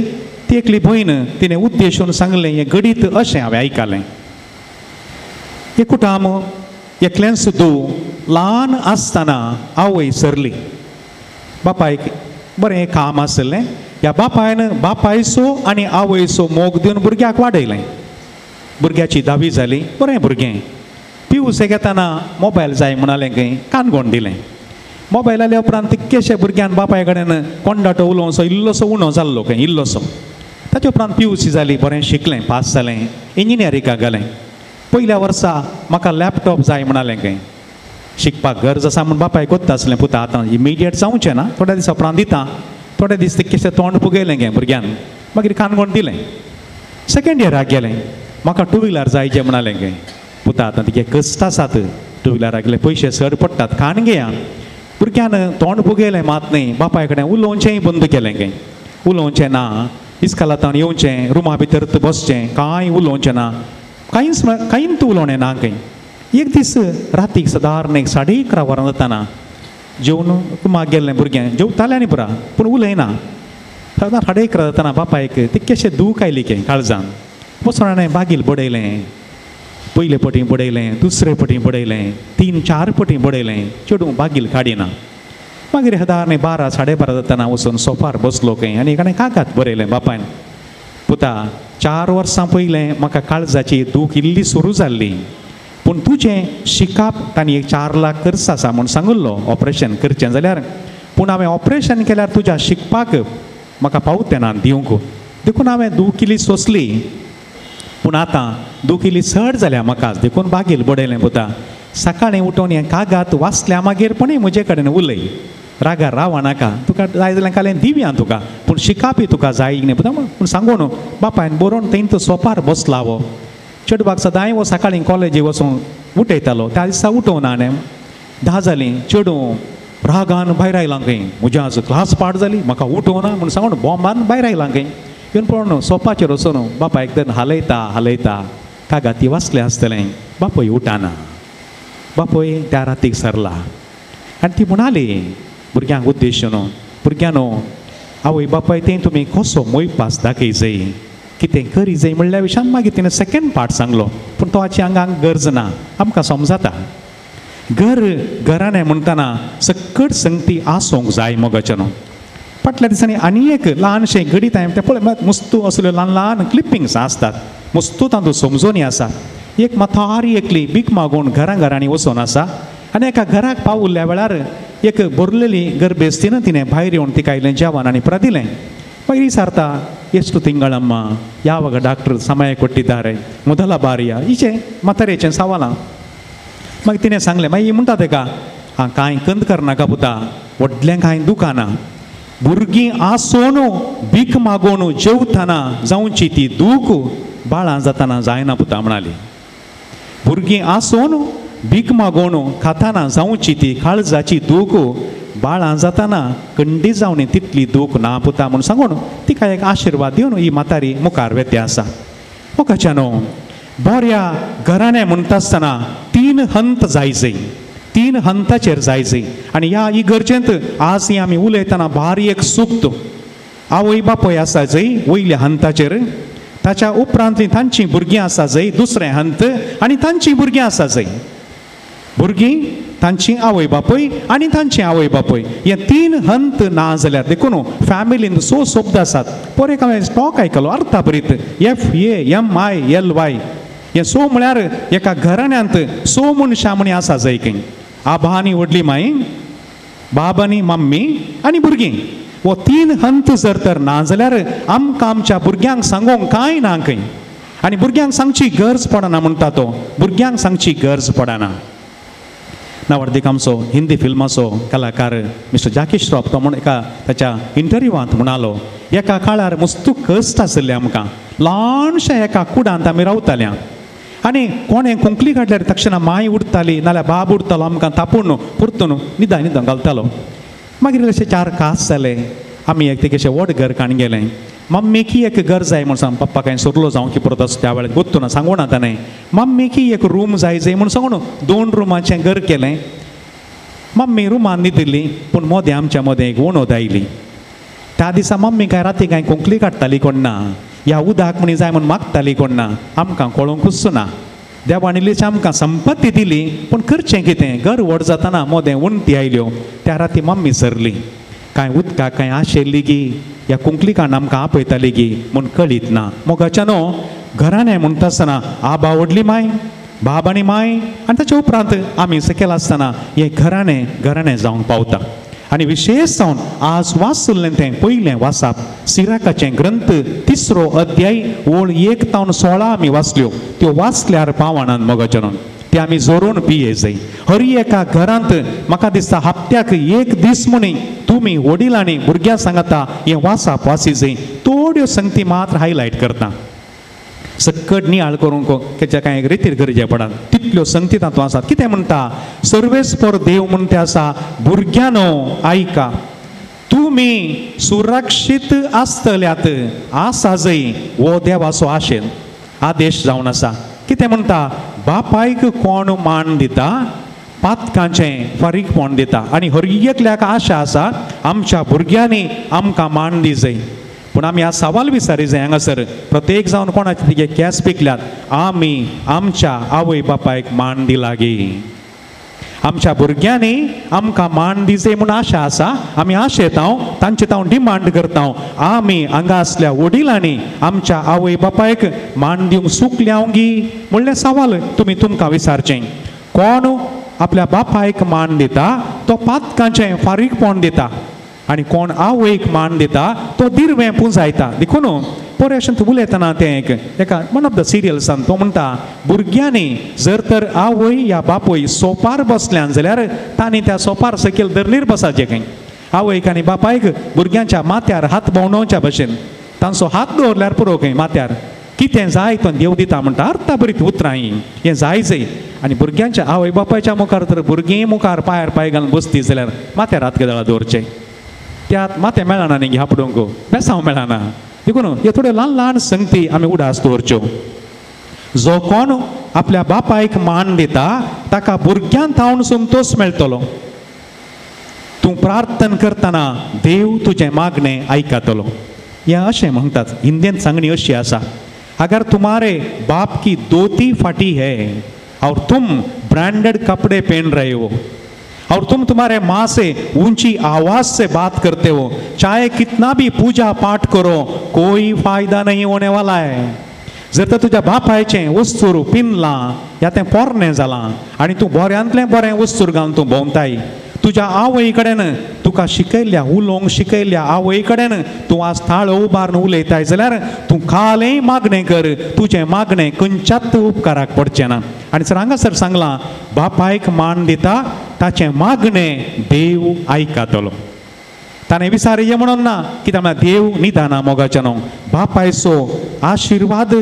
ती एकली भयण तिणें उद्देशून सांगलें हें घडीत अशें हांवें आयकलें. एकूटाम एकलेंच धूव ल्हान आसतना आवय सरली. बापायक बरें काम आसलें. ह्या बापायन बापायचो आनी आवयचो मोग दिवन भुरग्याक वाडयलें. भुरग्याची धावी जाली, बरें भुरगें. पिवसे घेतना मोबायल जाय म्हणालें खंय, कानगोण दिलें. मोबायल आयल्या उपरांत तितकेशे भुरग्यान बापाय कडेन कोंडाटो उलोवचो इल्लोसो उणो जाल्लो खंय, इल्लोसो. ताचे उपरांत पिवसी जाली, बरें शिकलें, पास जालें, इंजिनियरिंगाक घालें. पयल्या वर्सा म्हाका लॅपटॉप जाय म्हणालें खंय, शिकपाक गरज आसा म्हूण बापायक कोत्ता आसलें, पुता आतां इमिडिएट जावचें ना, थोड्या दिसा उपरांत दिता. थोडे दीस तितकेशें तोंड फुगयलें गे भुरग्यान, मागीर कानगोण दिलें. सेकेंड इयराक गेलें, म्हाका टू व्हिलर जाय जें म्हणालें गे, पुता आतां तिगे कश्ट आसात, टू व्हिलराक गेले पयशे चड पडटात, खाण घेया. भुरग्यान तोंड फुगयलें मात न्हय, बापाय कडेन उलोवचेंय बंद केलें गे. उलोवचें ना, इस्कालांत येवचें, रुमा भितर बसचें, कांय उलोवचें ना, कांयच कांयच उलोवणें ना खंय. एक दीस रातीक सदारण एक 11:30 वरां जातना जेवन रुमाक गेल्लें भुरगें, जेवतालें आनी पुरा, पूण उलयना. सदां 11:30 जातना बापायक तितकेशें दूख आयली खंय काळजान. वचून हाणें बागील बडयलें, पयले पटी बडयलें, दुसरे पटी बडयलें, 3-4 पटी बडयलें, चेडूं बागील काडिना. मागीर सदारण 12, 12:30 जातना वचून सोफार बसलो खंय आनी हाणें कागाद बरयलें बापायन, पुता 4 वर्सां पयलें म्हाका काळजाची दूख इल्ली सुरू जाल्ली, पूण तुजें शिकाप तांणी एक 4 लाख खर्च आसा म्हूण सांगिल्लो ऑपरेशन करचें जाल्यार, पूण हांवें ऑपरेशन केल्यार तुज्या शिकपाक म्हाका पावतें ना दिवंक, देखून हांवें दूख इल्ली सोंसली, पूण आतां दूख इल्ली चड जाल्या म्हाका, देखून बागील बडयलें पुता. सकाळीं उठोवन हें कागाद वाचल्या मागीर पणय म्हजे कडेन उलय, रागार रावा नाका, तुका जाय जाल्यार कालें दिवया तुका, पूण शिकापी तुका जाय न्ही पुता म्हूण सांगून बापायन बरोवन थंय तो सोपार बसला. हो चेडवाक सदांय हो सकाळीं कॉलेजीक वचून उठयतालो, त्या दिसा उठोवन हाणें 10 जालीं, चेडूं रागान भायर आयलां खंय, म्हज्या आज क्लास पाड जाली, म्हाका उठोवना म्हूण सांगून बॉम्बान भायर आयलां खंय. येवन पळोवन सोपाचेर वचून बापायक तर हालयता हालयता कागाती वाचलें आसतलें. बापूय उठाना, बापूय त्या रातीक सरला. आनी ती म्हणाली भुरग्यांक उद्देशून, भुरग्यांनो आवय बापाय तें तुमी कसो मोयपास दाखय जाय, कितें करी जाय म्हणल्या विशयान मागीर तिणें सेकेंड पार्ट सांगलो. पूण तो आची आंगांक गरज ना, आमकां समजाता. घर घराणें म्हणटना सकट संगती आसूंक जाय मोगाच्यान. फाटल्या दिसांनी आनी एक ल्हानशें घडीत हांवें तें पळय, मुस्तू असल्यो ल्हान ल्हान क्लिपिंग्स आसतात, मुस्तू तातूंत समजोनी आसा. एक म्हातारी एकली भीक मागून घरां घरांनी वचून आसा आनी एका घराक पावुल्ल्या वेळार एक भरलेली गर्भेस्तीन तिणें भायर येवन तिका इल्लें जेवण आनी परत दिलें. मागीर विचारता, ಎಷ್ಟು ತಿಂಗಳಮ್ಮ, ಯಾವಾಗ ಡಾಕ್ಟರ್ ಸಮಯ ಕೊಟ್ಟಿದ್ದಾರೆ, ಮೊದಲ ಬಾರಿಯ हिचें म्हातारेचें सवालां. मागीर तिणें सांगलें, मागीर म्हणटा तेका, आं कांय कंद करनाका पुता, व्हडलें कांय दुकानां, भुरगीं आसून भीक मागून जेवतना जावची ती दूख बाळां जातना जायना पुता म्हणाली. भुरगीं आसून भीक मागून खाताना जावची ती काळजाची दूख बाळां जातना कंडी जावन तितली दूख ना पुता म्हूण सांगून तिका एक आशिर्वाद दिवन ही म्हातारी मुखार वेते आसा. मोगाच्यानो, बऱ्या घराणें म्हणटा आसतना तीन हंत जाय जाय, तीन हंताचेर जाय जाय. आनी ह्या इगर्जेंत आज ही आमी उलयतना भारी एक सुक्त आवय बापूय आसा जंय वयल्या हंताचेर, ताच्या उपरांतली तांचीं भुरगीं आसा जंय दुसरें हंत, आनी तांचीं भुरगीं आसा जंय भुरगीं तांची आवय बापूय आनी तांची आवय बापूय, हे तीन हंत ना जाल्यार देखून फॅमिलीन सो शब्द आसात. पयर एक हांवें स्टॉक आयकलो अर्थाभरीत, FAMILY. हे सो म्हळ्यार एका घराण्यांत सो मनशां म्हणी आसा जंय खंय, आबा आनी व्हडली माई, बाब आनी मम्मी आनी भुरगीं. हो तीन हंत जर तर ना जाल्यार आमकां आमच्या भुरग्यांक सांगूंक कांय ना खंय. आनी भुरग्यांक सांगची गरज पडना म्हणटा तो, भुरग्यांक सांगची गरज पडना. नावर्दीक आमचो हिंदी फिल्माचो कलाकार मिस्टर जाकी श्रॉफ तो म्हूण एका ताच्या इंटरव्यूवांत म्हणालो, एका काळार मुस्तू कश्ट आशिल्ले आमकां, ल्हानशा एका कुडांत आमी रावताल्या आनी कोणें खोंकली काडल्यार तक्षणा माय उडताली नाल्यार बाब उडतालो, आमकां तापून परतून निदा निदां घालतालो. मागीर अशे चार कास जाले, आमी एक तेगेशें व्हड घर काण गेलें. मम्मीकी एक घर जाय म्हूण सांग, पप्पा कांय सोरलो जावं की परत त्या वेळार गोत्तू ना सांगू ना ताणें, मम्मीकी एक रूम जाय जाय म्हूण सांगून 2 रुमाचें घर केलें. मम्मी रुमान न्हिदिल्ली, पूण मोदें आमच्या मदें एक वणोद आयली. त्या दिसा मम्मी कांय राती कांय खोंकली काडटाली कोण ना, ह्या उदक म्हणी जाय म्हूण मागताली कोण ना, आमकां कळोंकूच ना. देवान इल्लीशी आमकां संपत्ती दिली, पूण करचें कितें, घर व्हड जातना मोदें वणटी आयल्यो. त्या राती मम्मी सरली, कांय उदकाक कांय आशिल्ली गी, ह्या कुंकलिकान आमकां आपयताली गी म्हूण कळीत ना. मोगाच्यानो, घराणें म्हणटा आसतना आबा व्हडली माय, बाब आनी माय, आनी ताच्या उपरांत आमी सकयल आसतना हें घराणें घराणें जावंक पावता. आनी विशेश जावन आज वाचलें तें पयलें वाचप सिराकाचें ग्रंथ 3 अध्याय ओळ 1 तावन 16 आमी वाचल्यो, त्यो वाचल्यार पावणान मोगाच्यानो ते आमी जोरून पिये जाय. हर एका घरांत म्हाका दिसता हप्त्याक एक दीस म्हणी तुमी वडिलांनी भुरग्यां सांगता हें वाचप वाची जाय. थोड्यो संगती मात्र हायलायट करता, सकट नियाळ करूंक तेच्या कांय रितीर गरजे पडना, तितल्यो संगती तातूंत आसात. कितें म्हणटा, सर्वेस्पर देव म्हणटा आसा, भुरग्यांनो आयका, तुमी सुरक्षीत आसतल्यात आसा जंय हो देवाचो आशेन आदेश जावन आसा. कितें म्हणटा, बापायक कोण मान दिता, पातकांचें फारीकपण दिता. आनी हर एकल्याक आशा आसा आमच्या भुरग्यांनी आमकां मान दी जाय. पूण आमी आज सवाल विचारी जाय हांगासर प्रत्येक जावन कोणाचे तिगे केंस पिकल्यात, आमी आमच्या आवय बापायक मान दिला गे, आमच्या भुरग्यांनी आमकां मान दी जाय म्हूण आशा आसा. आमी आशेता तांचे तांव डिमांड करता, आमी हांगा आसल्या वडिलांनी आमच्या आवय बापायक मान दिवंक चुकल्या गी म्हणलें सवाल तुमी तुमकां विचारचें. कोण आपल्या बापायक मान दिता तो पातकांचें फारीकपण दिता, आनी कोण आवयक मान दिता तो दिरवें पुंजायता. देखून परेशन उलयतना तें एक एका वन ऑफ the सिरियल्सान तो म्हणटा, भुरग्यांनी जर तर आवय या बापूय सोपार बसल्यान जाल्यार तांणी त्या सोपार सकयल धरणीर बसाचें खंय. आवयक आनी बापायक भुरग्यांच्या माथ्यार हात भोंवडावच्या भशेन तांचो हात दवरल्यार पुरो खंय माथ्यार, कितें जाय तो देव दिता म्हणटा. अर्था बरीं उतरां हीं, हें जाय जाय. आनी भुरग्यांच्या आवय बापायच्या मुखार तर भुरगीं मुखार पांयार पांय घालून बसती जाल्यार माथ्यार हात गजाळ दवरचें, त्यात माथें मेळना न्ही घापडूंक, बेसांव मेळना. देखून ह्यो थोड्यो ल्हान ल्हान संगती आमी उडास दवरच्यो. जो कोण आपल्या बापायक मान दिता ताका भुरग्यान थावन संतोष मेळटलो. तूं प्रार्थना करतना देव तुजें मागणें आयकतलो. हें अशें म्हणटात हिंदीन सांगणी अशी आसा, अगर तुम्हारे बाप की धोती फाटी है और तुम ब्रांडेड कपड़े पहन रहे हो और तुम तुम्हारे माँ से ऊंची आवाज से बात करते हो, चाहे कितना भी पूजा पाठ करो कोई फायदा नहीं होने वाला है. जर तर तुज्या बापायचें वस्तूर पिनलां या तें पोरणें जालां आनी तूं बऱ्यांतलें बरें वस्तूर घालून तूं भोंवताय, तुज्या आवय कडेन तुका शिकयल्ल्या उलोवंक शिकयल्ल्या आवय कडेन तूं आज थाळ उबारून उलयताय जाल्यार तूं कालय मागणें कर, तुजें मागणें खंयच्याच उपकाराक पडचें ना. आनी सर हांगासर सांगलां बापायक मान दिता ताचें मागणें देव आयकतलो. ताणें विसारचें म्हणून ना, कित्याक म्हळ्यार देव निदाना मोगाचें न्हू. बापायचो आशिर्वाद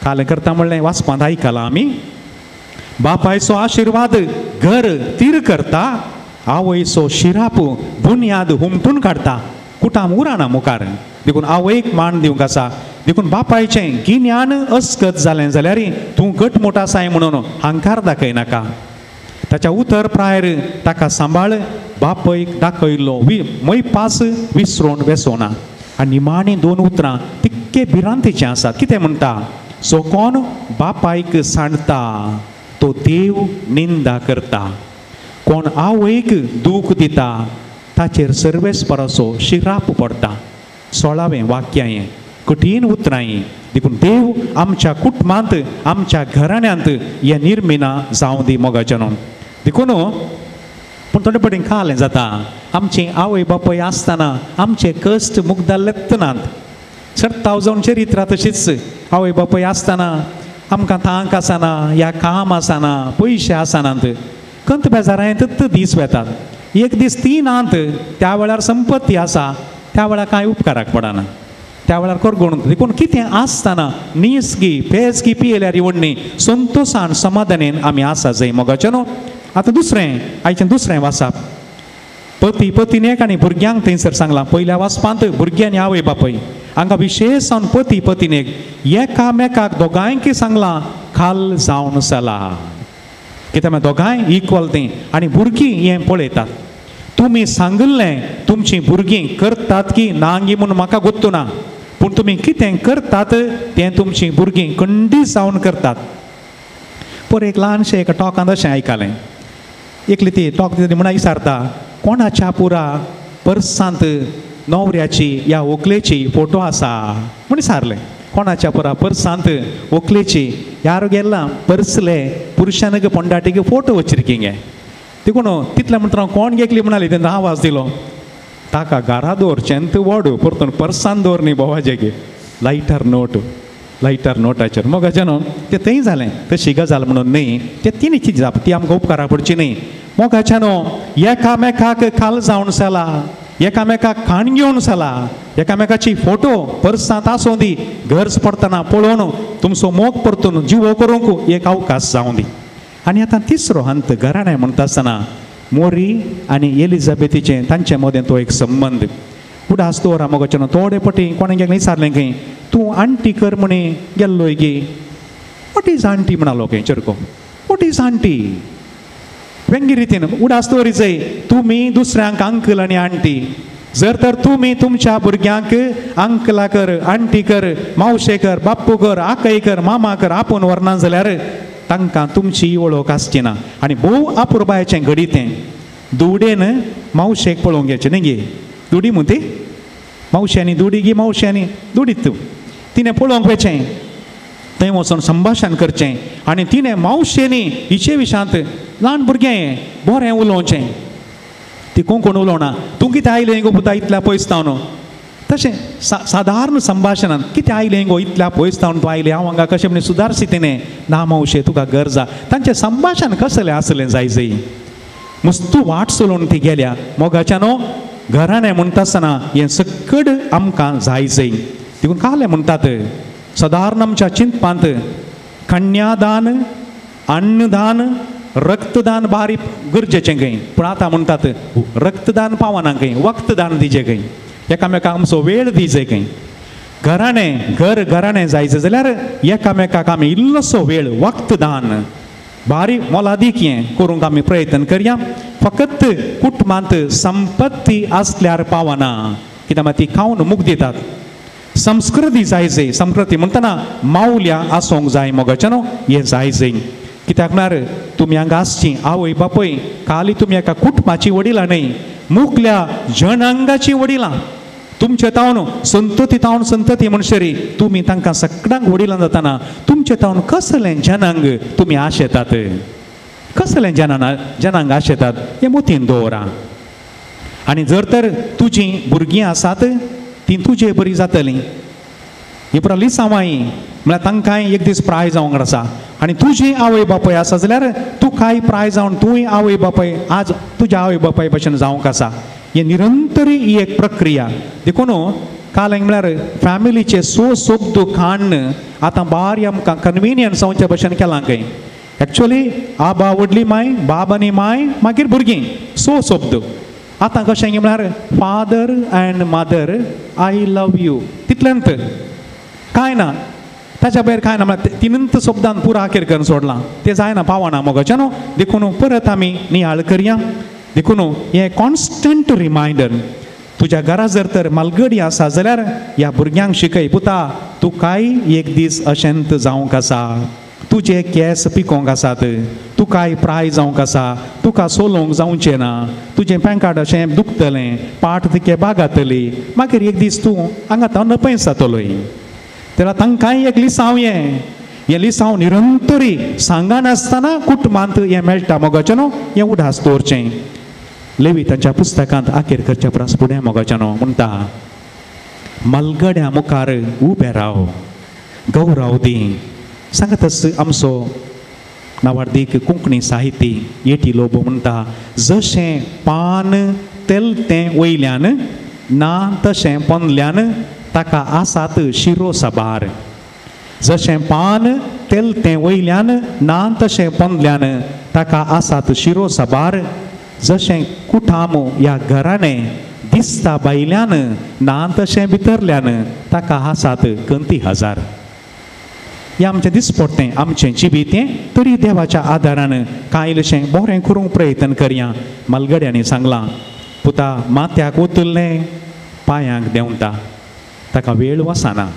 काल करता म्हणलें वाचपांत आयकलां आमी, बापायचो आशिर्वाद घर तीर करता, आवयचो शिराप बुन्याद हुमटून काडटा, कुटाम उराना मुखार. देखून आवयक मान दिवंक आसा. देखून बापायचें गिन्यान अस्कत जालें जाल्यार तूं घटमूट आसाय म्हणून हांकार दाखयनाका. ताच्या उतर प्रायर ताका सांबाळ, बापयक दाखयल्लो मैपास विसरून वेसोना. आनी निमाणी दोन उतरां तितके भिरांतीचें आसात. कितें म्हणटा, सो कोण बापायक सांडता तो देव निंदा करता, कोण आवयक दूख दिता ताचेर सर्वेस्पराचो शिराप पडटा. 16वें वाक्य हें कठीण उतरां हीं. देखून देव आमच्या कुटुंबांत आमच्या घराण्यांत हें निर्मिना जावं दी मोगाचें न्हू. देखून पूण थोडे पटीन खालें जाता आमची आवय बापूय आसतना आमचे कश्ट मुगदाल्लेच नात. सर्ताव जावन चरित्रां तशीच आवय बापूय आसतना आमकां तांक आसना या काम आसना पयशे आसनात, कंत बेजारांत दीस वेतात. एक दीस ती नात त्या वेळार संपत्ती आसा त्या वेळार कांय उपकाराक पडना, त्या वेळार करगोण. देखून कितें आसतना नीसगी पेजगी पियेल्यार येवडणी संतोशान समाधानेन आमी आसा जंय मोगाचें न्हू. आतां दुसरें आयचें दुसरें वाचप पती पतिनेक आनी भुरग्यांक थंयसर सांगलां. पयल्या वाचपांत भुरगीं आनी आवय बापूय, हांगा विशेश जावन पती पतिनेक एकामेकाक दोगांयकी सांगलां खाल जावन चला. कित्याक म्हळ्यार दोगांय इक्वल तीं आनी भुरगीं हें पळयतात. तुमी सांगिल्लें तुमचीं भुरगीं करतात की नांगी म्हूण म्हाका गोत्तू ना, पूण तुमी कितें करतात तें तुमचीं भुरगीं खंडीत जावन करतात. पर एक ल्हानशें एका टॉकांत अशें आयकलें, एकली ती टॉक दिता म्हणून विचारता कोणाच्या पुरा पर्सांत न्हवऱ्याची या व्हंकलेची फोटो आसा म्हूण विचारलें. कोणाच्या पुरा पर्सांत व्हंकलेची यार गेला पर्सले पुरुशानक पोंडाटीक फोटो वचिरकिंगे. देखून तितले म्हणटा कोण घेतली म्हणाली तेन्ना आवाज दिलो ताका घरा दवरचें वड परतून पर्सान दवर न्ही भोवाचे गे लायटर नोट लायटर नोटाचेर मोगाचें न्हू तें थंय जालें. तशी गजाल म्हणून न्ही ते तिनीची जाप ती आमकां उपकारा पडची न्ही. मोगाचें न्हू एकामेकाक खाल जावन चला, एकामेकाक खाण घेवन चला, एकामेकाची फोटो पर्सांत आसूं दी, गरज पडटना पळोवन तुमचो मोग परतून जिवो करूंक एक अवकाश जावं दी. आनी आतां तिसरो हंत घराणें म्हणटा आसतना मोरी आनी एलिझाबेथीचें तांचे मदें तो एक संबंद. उडास दवरा मोगाचें न्हू. थोडे पटी कोणाक विचारलें खंय तूं आंटी कर म्हणे गेल्लोय गे, what is aunty म्हणालो खंय चेरको, what is aunty वेंगी रितीन उडास दवरी जाय. तुमी दुसऱ्यांक अंकल आनी आंटी, जर तर तुमी तुमच्या भुरग्यांक अंकला कर आंटी कर मावशे कर बाप्पू कर आकय कर मामा कर आपूण व्हरना जाल्यार तांकां तुमची वळख आसची ना. आनी भोव अपुरबायेचें घडीत तें दुडेन मावशेक पळोवंक येचें न्ही गे, दुडी म्हूण ती मावशे आनी दुडी गी मावशे आनी दुडीत तूं तिणें पळोवंक वचें थंय वचून संभाशण करचें आनी तिणें मावशेनी हिचे विशांत ल्हान भुरगें बरें उलोवचें. ती कोण उलोवना तूं कितें आयलें गो पुता इतल्या पयस जावन, तशें सादारण संभाशणान कितें आयलें गो इतल्या पयस जावन तूं आयलें हांव हांगा कशें म्हण सुदारशी तिणें ना मावशे तुका गरज आसा. तांचें संभाशण कसलें आसलें जाय जय मस्तू वाट चलोवन ती गेल्या. मोगाच्या न्हू घराणें म्हणटा आसतना हें सकड आमकां जाय जय. देखून कालें म्हणटात सादारण आमच्या चिंतपांत कन्यादान अन्नदान रक्तदान बारी गरजेचें खंय, पूण आतां म्हणटात रक्तदान पावना खंय, वक्तदान दिजें खंय, एकामेकांक आमचो वेळ दिजे खंय. घराणें घर घराणें जायचें जाल्यार एकामेकाक आमी इल्लोसो वेळ वक्तदान बारी मोलादीक हें करूंक आमी प्रयत्न करया. फकत कुटुंबांत संपत्ती आसल्यार पावना, कित्याक ती खावन मुख दितात. संस्कृती जायजे, संस्कृती म्हणटना मावल्या आसूंक जाय मोगाच्यानो, हें जायजे. कित्याक म्हळ्यार तुमी हांगा आसची आवय बापूय खाली तुमी एका कुटुंबाची वडिलां न्हय, मुखल्या जनांगाची वडिलां. तुमचे तावन संतती तावन संतती म्हणसरी तुमी तांकां सगळ्यांक वडिलां जातना तुमचे तावन कसलें जनांग तुमी आशेतात, कसलें जनांग आशेतात हें मोतीन दवरा. आनी जर तर तुजीं भुरगीं आसात तीं तुजे बरी जातलीं, ही पुरा लिसांवांय म्हळ्यार तांकांय एक दीस प्राय जावंक आसा. आनी तुजी आवय बापूय आसा जाल्यार तुकाय प्राय जावन तूंय आवय बापूय आज तुज्या आवय बापाय भशेन जावंक आसा. हे निरंतरी ही एक प्रक्रिया. देखून काल म्हळ्यार फॅमिलीचे सो सोब खाण आतां बारी आमकां कन्विनियन्स जावचे भशेन केलां खंय. एक्चुअली आबा व्हडली माय, बाब आनी माय, मागीर भुरगीं, सो शब्द. आतां कशें म्हळ्यार father and mother I love you, तितलेंत कांय ना, ताच्या भायर कांय ना. म्हळ्यार तिनंत शब्दान पुरा अखेर करून सोडलां, तें जायना, पावना मोगाचें न्हू. देखून परत आमी नियाळ करया. देखून हें कॉन्स्टंट रिमायंडर. तुज्या घरा जर तर मालगडी आसा जाल्यार ह्या भुरग्यांक शिकय, पुता तुकाय एक दीस अशेंत जावंक आसा, तुजे केंस पिकोवंक आसात, तुकाय प्राय जावंक आसा, तुका सोलोवंक जावचें ना, तुजें पॅन अशें दुखतलें, पाट तिके बागातली, मागीर एक दीस तूं हांगा तो नपयस जातलोय. तेन्ना तांकांय एक लिसांव, हें हें लिसांव निरंतरी सांगनासतना कुटुंबांत हें मेळटा मोगाचें न्हू, हें उडास दवरचें. लेवी तांच्या पुस्तकांत आखेर करच्या परस फुडें मोगाचें न्हू म्हणटा, मालगड्या मुखार उबें राव, गौरव दी. सांगतस आमचो नावार्दीक कोंकणी साहित्य एटी लोबो म्हणटा, जशें पान तेल तें वयल्यान ना तशें पोंदल्यान ताका आसात शिरो साबार. जशें पान तेल तें वयल्यान ना तशें पोंदल्यान ताका आसात शिरो साबार. जशें कुठाम ह्या घराणें दिसता भायल्यान ना तशें भितरल्यान ताका आसात कंती हजार. हें आमचें दिसपडटें आमचें जिवीत हें, तरी देवाच्या आदारान कांय इल्लेशें बरें करूंक प्रयत्न करया. मालगड्यांनी सांगलां, पुता माथ्याक ओतुल्लें पांयांक देंवता, ताका वेळ वचना.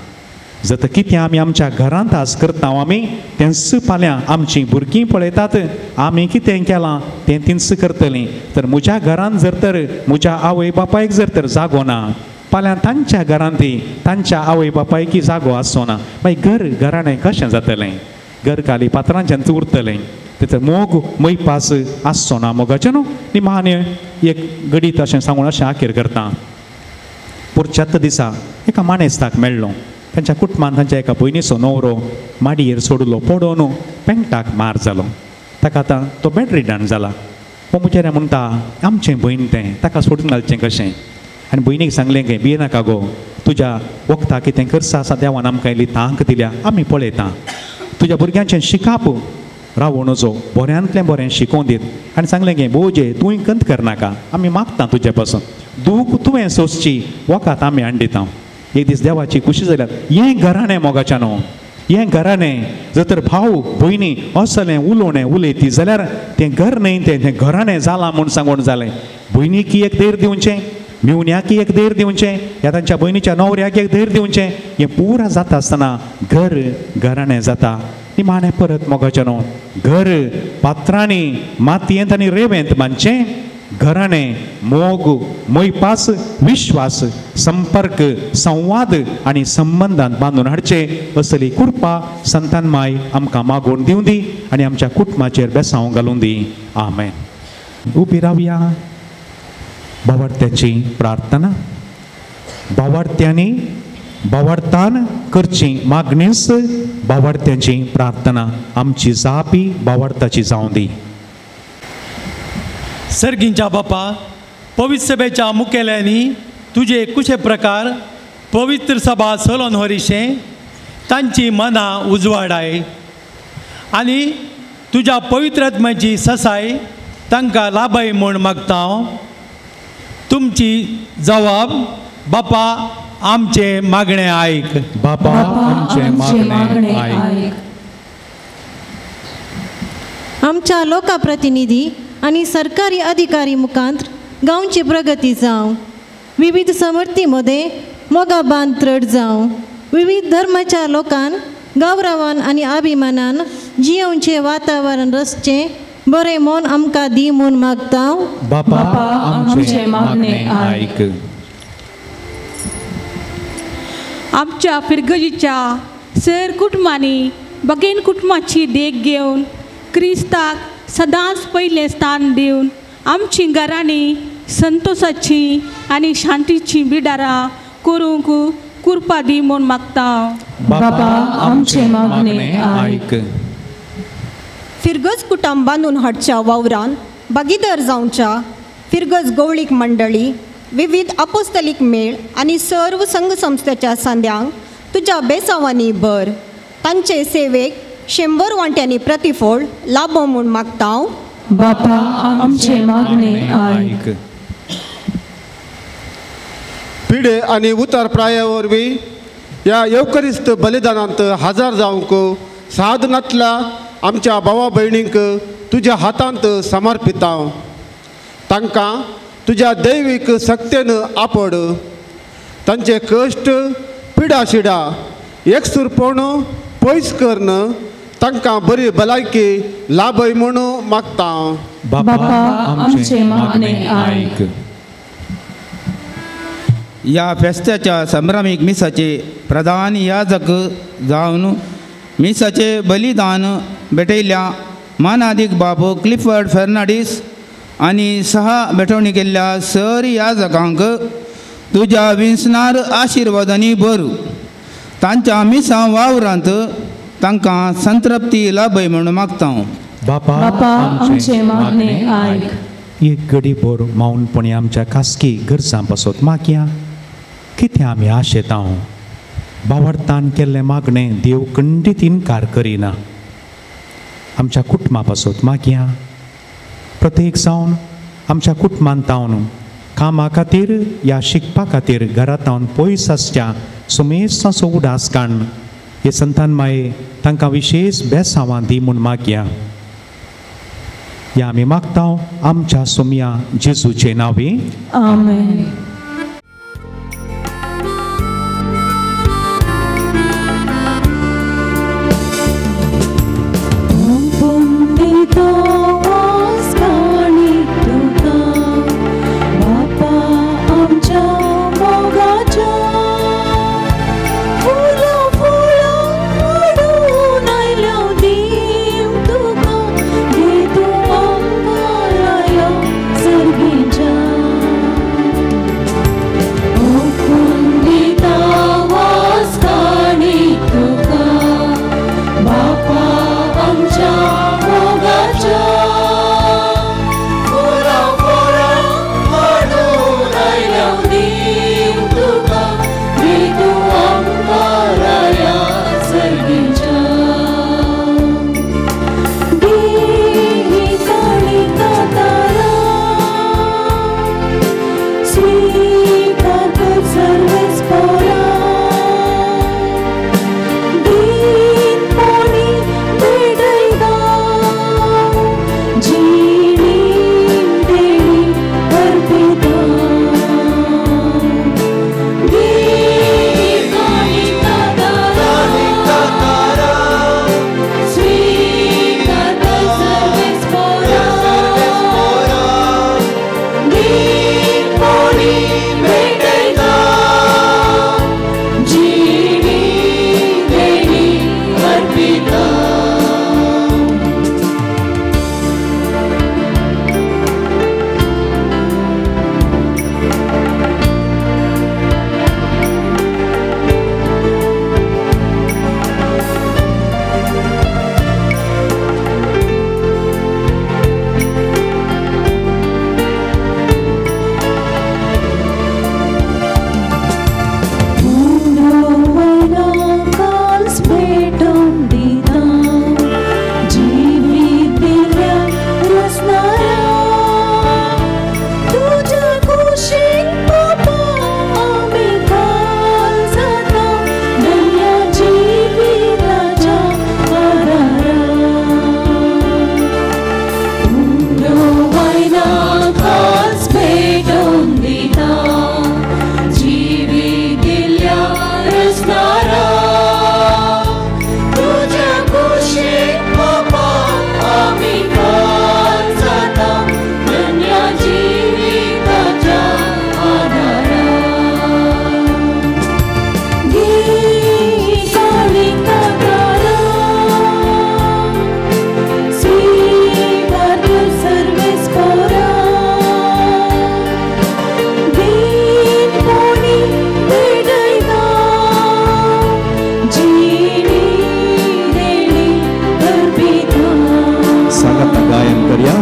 जर कितें आमी आमच्या घरांत आज करता आमी तेंच फाल्यां आमचीं भुरगीं पळयतात, आमी कितें केलां तें तींच करतलीं. तर म्हज्या घरांत जर तर म्हज्या आवय बापायक जर तर जागो ना, फाल्यां तांच्या घरांत तांच्या आवय बापायकी जागो आसचो ना. मागीर घर घराणें कशें जातलें? घर खाली पात्रांच्यान उरतलें, तेचो मोग मोयपास आसचो ना मोगाचें न्हू. निमाणें एक गडीत अशें सांगून अशें आखेर करता. पुरच्यात दिसा एका माणेस्ताक मेळ्ळो, तांच्या कुटुंबान तांच्या एका भयणीचो न्हवरो माडयेर सोडलो, पडोवन पेंगटाक मार जालो. ताका आतां तो बेडरिडन जाला. हो मुचेऱ्या म्हणटा, आमचें भयण तें, ताका सोडून घालचें कशें? आनी भयणीक सांगलें खंय, भियेनाका गो, तुज्या वखदाक कितें करसा आसा देवान आमकां इल्ली तांक दिल्या, आमी पळयता. तुज्या भुरग्यांचें शिकाप रावूं नजो, बऱ्यांतलें बरें शिकोवन दीत. आनी सांगलें गे, बोजे तूंय कंत करनाका, आमी मागता तुजे पासून, दूख तुवें सोंसची, वखद आमी हाडून दिता. एक दीस देवाची खुशी जाल्यार हें घराणें मोगाचें न्हू, हें घराणें जर तर भाव भयणी असलें उलोवणें उलयती जाल्यार तें घर न्हय, तें तें घराणें जालां म्हूण सांगून जालें. भयणीक एक धैर्य दिवचें, मेवण्याक एक धैर्य दिवचें, ह्या तांच्या भयणीच्या न्हवऱ्याक एक धैर्य दिवचें. हें पुरा जाता आसतना घर घराणें जाता. निमाणें परत मोगाचें न्हू, घर पात्रांनी मातयेंत आनी रेवेंत बांदचें. घराणें मोग, मोयपास, विश्वास, संपर्क, संवाद आनी संबंदान बांदून हाडचे. असली कृपा संतान माय आमकां मागोवन दिवं दी आनी आमच्या कुटुंबाचेर बेसांव घालूं दी. आमेन. उबी रावया. भावार्थ्याची प्रार्थना. भावार्थ्यांनी भावार्थान करची मागणीच भावार्थ्यांची प्रार्थना. आमची जापी भावार्थाची जावं दी. सर्गींच्या बापा, पवित्र सभेच्या मुखेल्यांनी तुजे कुशे प्रकार पवित्र सभा चलोवन व्हरिशें तांची मनां उजवाडाय आनी तुज्या पवित्र आत्म्याची ससाय तांकां लाभय म्हूण मागता हांव. तुमची जवाब बापा आमचें मागणें आयक. बापा आमचें मागणें आयक. आमच्या लोकप्रतिनिधी आनी सरकारी अधिकारी मुखांत गांवची प्रगती जावं, विविध समर्थी मदें मोगा बांद त्रड जावं, विविध धर्माच्या लोकान गौरवान आनी अभिमानान जियोवचें वातावरण रचचें बरें मन आमकां दी म्हूण मागता. बापा आमचें मागणें आयक. आमच्या फिरगजीच्या सर कुटुंबांनी बगेन कुटुंबाची देख घेवन क्रिस्ताक सदांच पयलें स्थान दिवन आमची घरांनी संतोषाची आनी शांतीची बिडारां करूंक कृपा दी म्हूण मागता. बापा आमचें मागणें आयक. फिरगज कुटुंब बांदून हाडच्या वावरान भागीदार जावच्या फिरगज गवळीक मंडळी, विविध अपोस्तलीक मेळ आनी सर्व संघ संस्थेच्या सांद्यांक तुज्या बेसांवांनी भर, तांचे सेवेक 100 वांट्यांनी प्रतिफळ लाभो म्हूण मागता. बापा आमचें मागणें आयक. पिडे आनी उतर प्राया वरवीं ह्या येवकरिस्त बलिदानांत हजर जावंक साधनांतल्या आमच्या भावा भयणींक तुज्या हातांत समर्पिता. तांकां तुज्या दैवीक सक्तेन आपड, तांचे कश्ट पिडाशिडा एकसूरपण पयस करून तांकां बरी भलायकी लाभय म्हूण मागता. बापा आमचें मागणें आयक. ह्या फेस्ताच्या संभ्रमीक मिसाचे प्रधान याजक जावन मिसाचे बलिदान भेटयल्ल्या मानादीक बाबू क्लिफर्ड फेर्नांडीस आनी सहा भेटवणी केल्ल्या सर याजकांक तुज्या विंसनार आशिर्वादांनी भरू, तांच्या मिसां वावरांत तांकां संतृप्ती लाभय म्हूण मागता. बापा आमचें मागणें आयक. एक घडी भर मौनपणी आमच्या खासगी गरजां पासत मागया. कितें आमी आशेता बावडतान केल्लें मागणें देव खंडीत इनकार करिना. आमच्या कुटुंबा पासत मागया. प्रत्येक जावन आमच्या कुटुंबांत तावन कामा खातीर या शिकपा खातीर घरांत तावन पयस आसच्या सुमेस्तांचो उडास काडून हे संतान माये तांकां विशेश बेसांवां दी म्हूण मागया. ह्या आमी मागता आमच्या सोमया जेजूचे नांवे. आमेन. Don't be done. सांगाता गायन करया.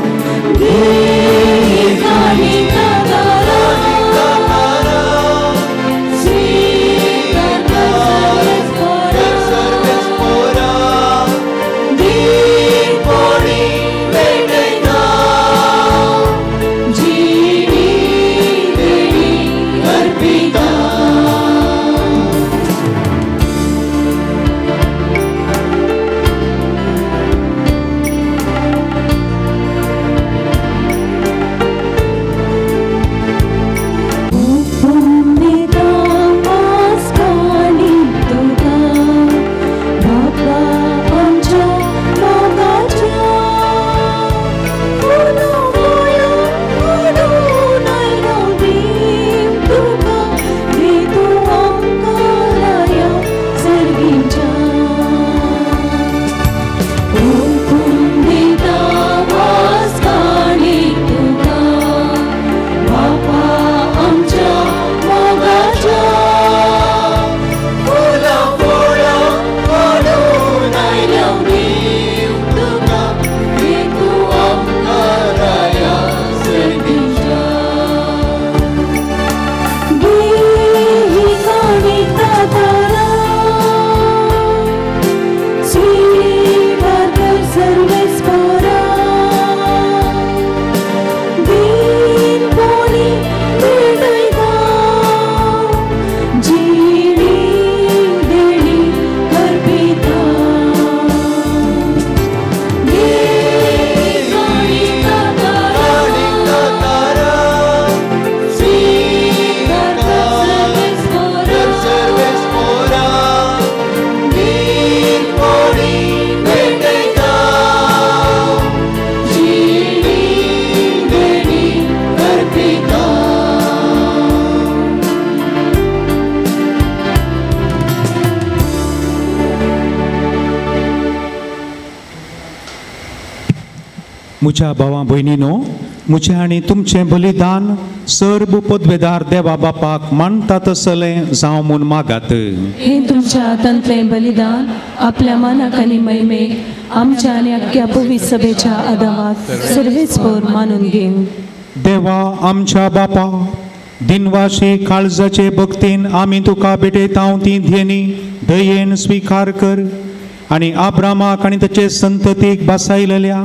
म्हज्या भावा भयणीनो, म्हजें आनी तुमचें बलिदान सर्व पदवेदार देवा बापाक मानता तसलें जावं म्हूण मागात. हे तुमच्या हातांतलें बलिदान आपल्या मनाक आनी महिमेक आमच्या आनी अख्ख्या पवित्र सभेच्या आदावाक सर्वेच पोर मानून घेवं. देवा आमच्या बापा, दिनवाशी काळजाचे भक्तीन आमी तुका भेटयता ती ध्येनी दयेन स्विकार कर आनी आब्रामाक आनी ताचे संततीक बसायलेल्या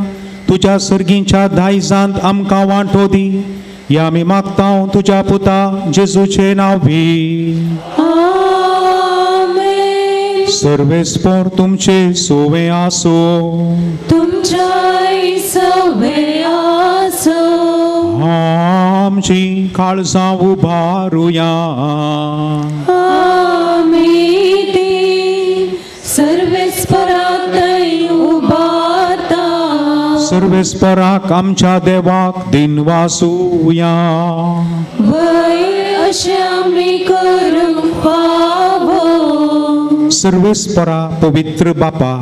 तुज्या सर्गींच्या दायजांत आमकां वांटो दी. ह्या आमी मागता तुज्या पुता जेजूचे नांवी. आमेन. सर्वेस्पोर तुमचे सोवे आसो. तुमच्याय सोवे आसो. आमची काळजां उबारुया. आमी ती सर्वेस्पराक थंय उबारता. सर्वेस्पराक आमच्या देवाक दिनवासुया. वय अशें आमी करूंक फावो. सर्वेस्परा पवित्र बापा,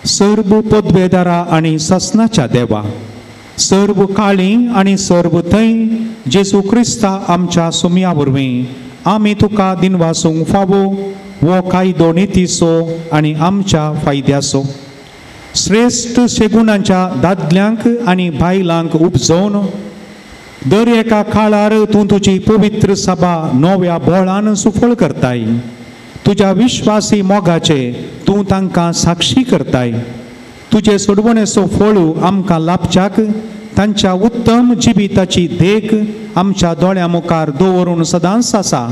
सर्व पदवेदारा आनी सासनाच्या देवा, सर्व काळी आनी सर्व थंय जेजू क्रिस्ता आमच्या सुमया वरवीं आमी तुका दिनवासूंक फावो वो कायदो नितीचो आनी आमच्या फायद्याचो. श्रेश्ठ शेगुणांच्या दादल्यांक आनी बायलांक उपजोवन दर एका काळार तूं तुजी पवित्र सभा नव्या बोळान सुफळ करताय. तुज्या विश्वासी मोगाचे तूं तांकां साक्षी करताय. तुजे सोडवणेचो फळू आमकां लाभच्याक तांच्या उत्तम जिविताची देख आमच्या दोळ्यां मुखार दवरून सदांच आसा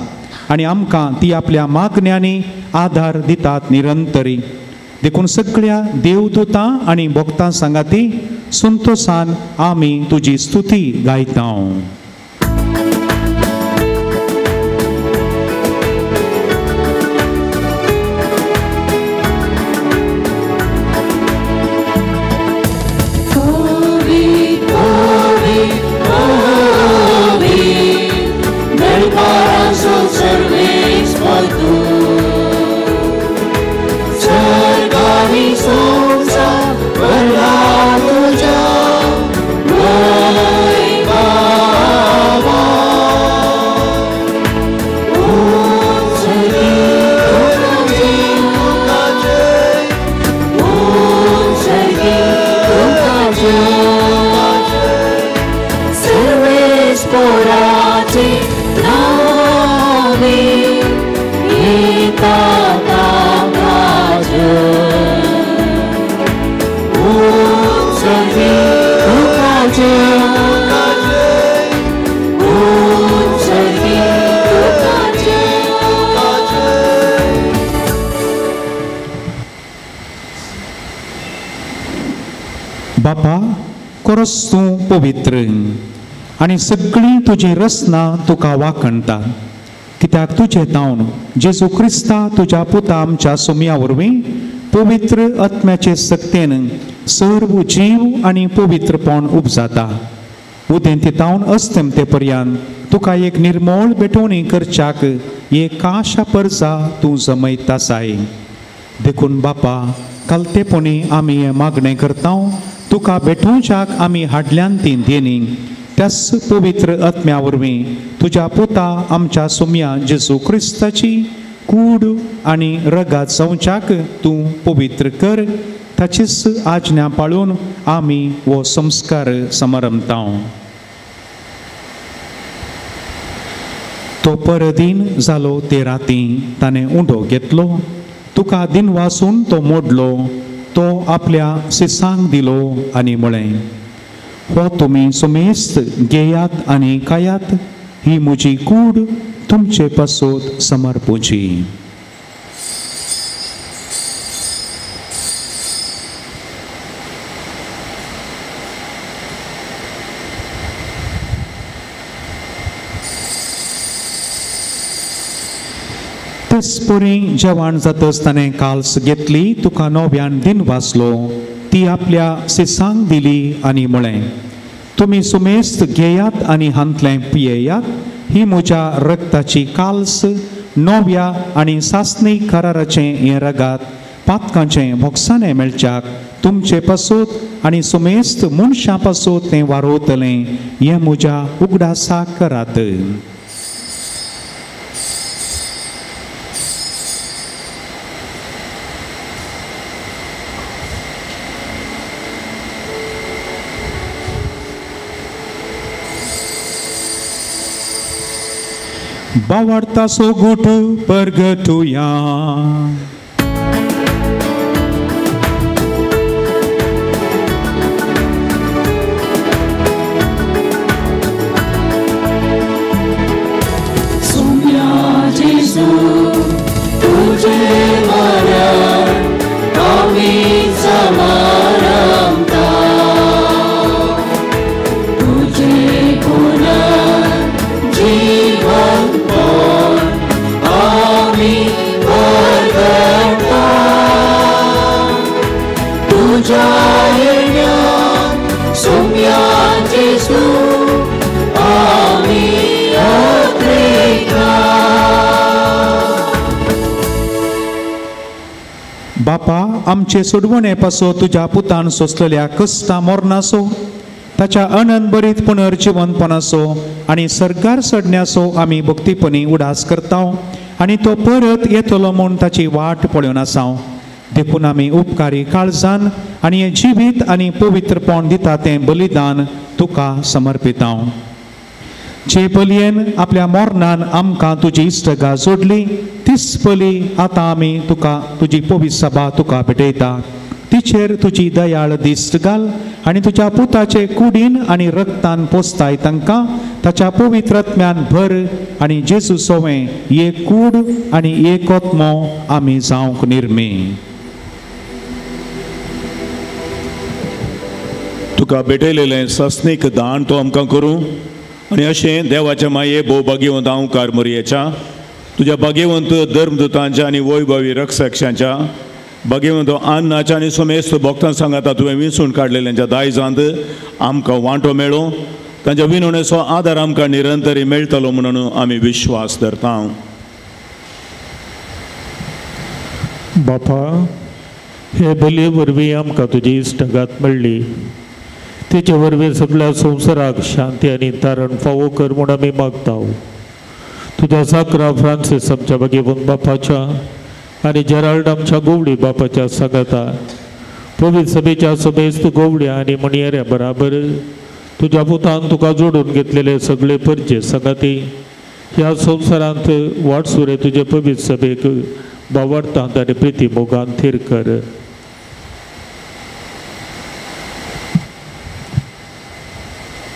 आनी आमकां ती आपल्या मागण्यांनी आधार दितात निरंतरी. देखून सगळ्या देवदूतां आनी भक्तां सांगाती संतोसान आमी तुजी स्तुती गायता. तुझ्या तुझे नावे येता ताका जय उत्सर्गी तुका जय उत्सर्गी तुका जय. बापा कोरस तूं पवित्र आनी सगळीं तुजी रचना तुका वाखणटा कित्याक तुजें तावन जेजू क्रिस्ता तुज्या पुता आमच्या सोम्या वरवीं पवित्र आत्म्याचे सक्तेन सर्व जीव आनी पवित्रपण उपजाता. उदेंती तावन अस्तमते पर्यंत तुका एक निर्मोळ भेटवणी करच्याक एक काशा परजा तूं जमयता आसाय. देखून बापा कालतेपणी आमी हें मागणें करता तुका भेटोवच्याक आमी हाडल्यान ती देणी त्याच पवित्र आत्म्या वरवीं तुज्या पुता आमच्या सोम्या जेजू क्रिस्ताची कूड आनी रगात जावच्याक तूं पवित्र कर. ताचीच आज्ञा पाळून आमी हो संस्कार समारंभता. तो परदीन जालो ते राती ताणें उंडो घेतलो तुका दिन वासून तो मोडलो तो आपल्या सिसांक दिलो आनी म्हळें हो तुमी सुमेस्त घेयात आनी खायात ही म्हजी कूड तुमचे पासत समर्पूची. तेचपरी जेवण जातच ताणें काल्स घेतली तुका नव्यान दिन वाचलो ती आपल्या सिसांक दिली आनी म्हळें तुमी सुमेस्त घेयात आनी हांतलें पियेयात ही म्हज्या रक्ताची काल्स नव्या आनी सासणी कराराचें हें रगात पातकांचें भोगसाणें मेळच्याक तुमचे पासत आनी सुमेस्त मनशां पासत तें वारोवतलें हें म्हज्या उगडासाक करात. बावडता सोगूट परगटुया. सोम्या जेजू तुझे मरण आमी समारंभता तुझे पुनर्जीवनपण आमी परगटता तुझ्या येण्यान सोम्या जेजू आमी अत्रेता. बापा आमचे सोडवणे पासो तुज्या पुतान सोंसलेल्या कश्टां मरणाचो ताच्या अनंत बरीत पुनर्जिवनपणाचो आनी सर्गार चडण्याचो आमी भक्तीपणी उडास करता आनी तो परत येतलो म्हूण ताची वाट पळोवन आसा. देखून आमी उपकारी काळजान आनी हें जिवीत आनी पवित्रपण दिता तें बलिदान तुका समर्पिता. जे बलयेन आपल्या मरणान आमकां तुजी इश्टगा जोडली तीच बली आतां आमी तुका तुजी पवित्र सभा तुका भेटयता. तिचेर तुजी दयाळ दिश्ट घाल आनी तुज्या पुताचे कुडीन आनी रक्तान पोसताय तांकां ताच्या पवित्र आत्म्यान भर आनी जेजू सोवें एक कूड आनी एक आत्मो आमी जावंक निर्मी. तुका भेटयलेलें सस्नीक दान तो आमकां करूं आनी अशें देवाच्या माये भोव भाग्यवंत हांवकार मोरयेच्या तुज्या भाग्यवंत धर्मदुतांच्या आनी वैभवी रक्षकांच्या भाग्यवंत अन्नाच्या आनी समेस्त भक्तां सांगाता तुवें विंचून काडलेल्यांच्या दायजांत आमकां वांटो मेळो तांच्या विनवणेचो आदार आमकां निरंतरी मेळटलो म्हणून आमी विश्वास धरता. बापा हे बलये वरवीं आमकां तुजी इश्टागत मेळ्ळी तेचे वरवीं सगळ्या संवसाराक शांती आनी तारण फावो कर म्हूण आमी मागता. तुज्या साकरा फ्रांसीस आमच्या भागेवन बापाच्या आनी जेराल्ड आमच्या गोवडी बापाच्या सांगाता पवित्र सभेच्या समेस्त गोवड्या आनी म्हणयेऱ्या बराबर तुज्या पुतान तुका जोडून घेतलेले सगळे परजे संगाती ह्या संवसारांत वाटसुरे तुजे पवित्र सभेक बावडटांत आनी प्रिती मोगान थीर कर.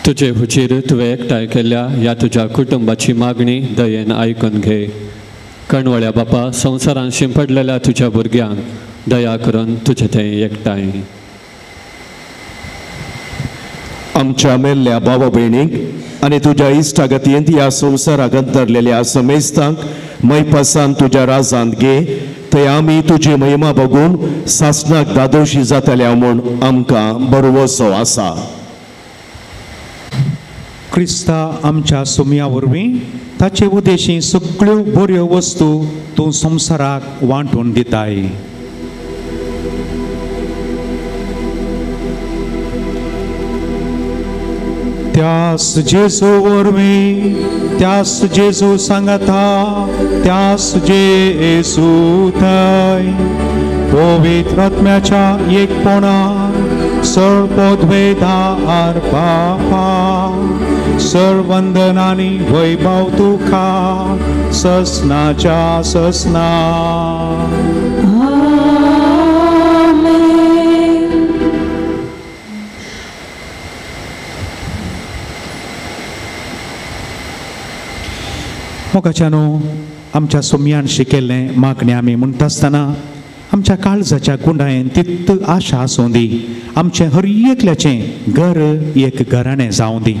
तुजे हुजीर तुवें एकठांय केल्ल्या ह्या तुज्या कुटुंबाची मागणी दयेन आयकून घे. कणवळ्या बापा, संवसारान शिंपडलेल्या तुज्या भुरग्यांक दया करून तुजे थंय एकठांय. आमच्या मेल्ल्या भावा भयणींक आनी तुज्या इश्टागतींत ह्या संवसाराक अंतरलेल्या समेस्तांक मैपासान तुज्या राजांत घे, थंय आमी तुजी महिमा बघून सासणाक दादोशी जातल्या म्हूण आमकां बरवसो आसा. क्रिस्ता आमच्या सुमया वरवीं ताचे उदेशी सगळ्यो बऱ्यो वस्तू तूं संवसाराक वांटून दिताय. त्यास जेजू वरवीं, त्यास जेजू सांगता, त्यास जेजू थंय पवित्र आत्म्याच्या एकपणान सर पदवेदार बापा सर वंदनानी वैभव तुका ससनाच्या ससना. मोगाच्यानो, आमच्या सोमयान शिकयल्लें मागणें आमी म्हणटा आसतना आमच्या काळजाच्या गुंडायेन तित आशा आसूं दी. आमचें हर एकल्याचें घर एक घराणें जावं दी.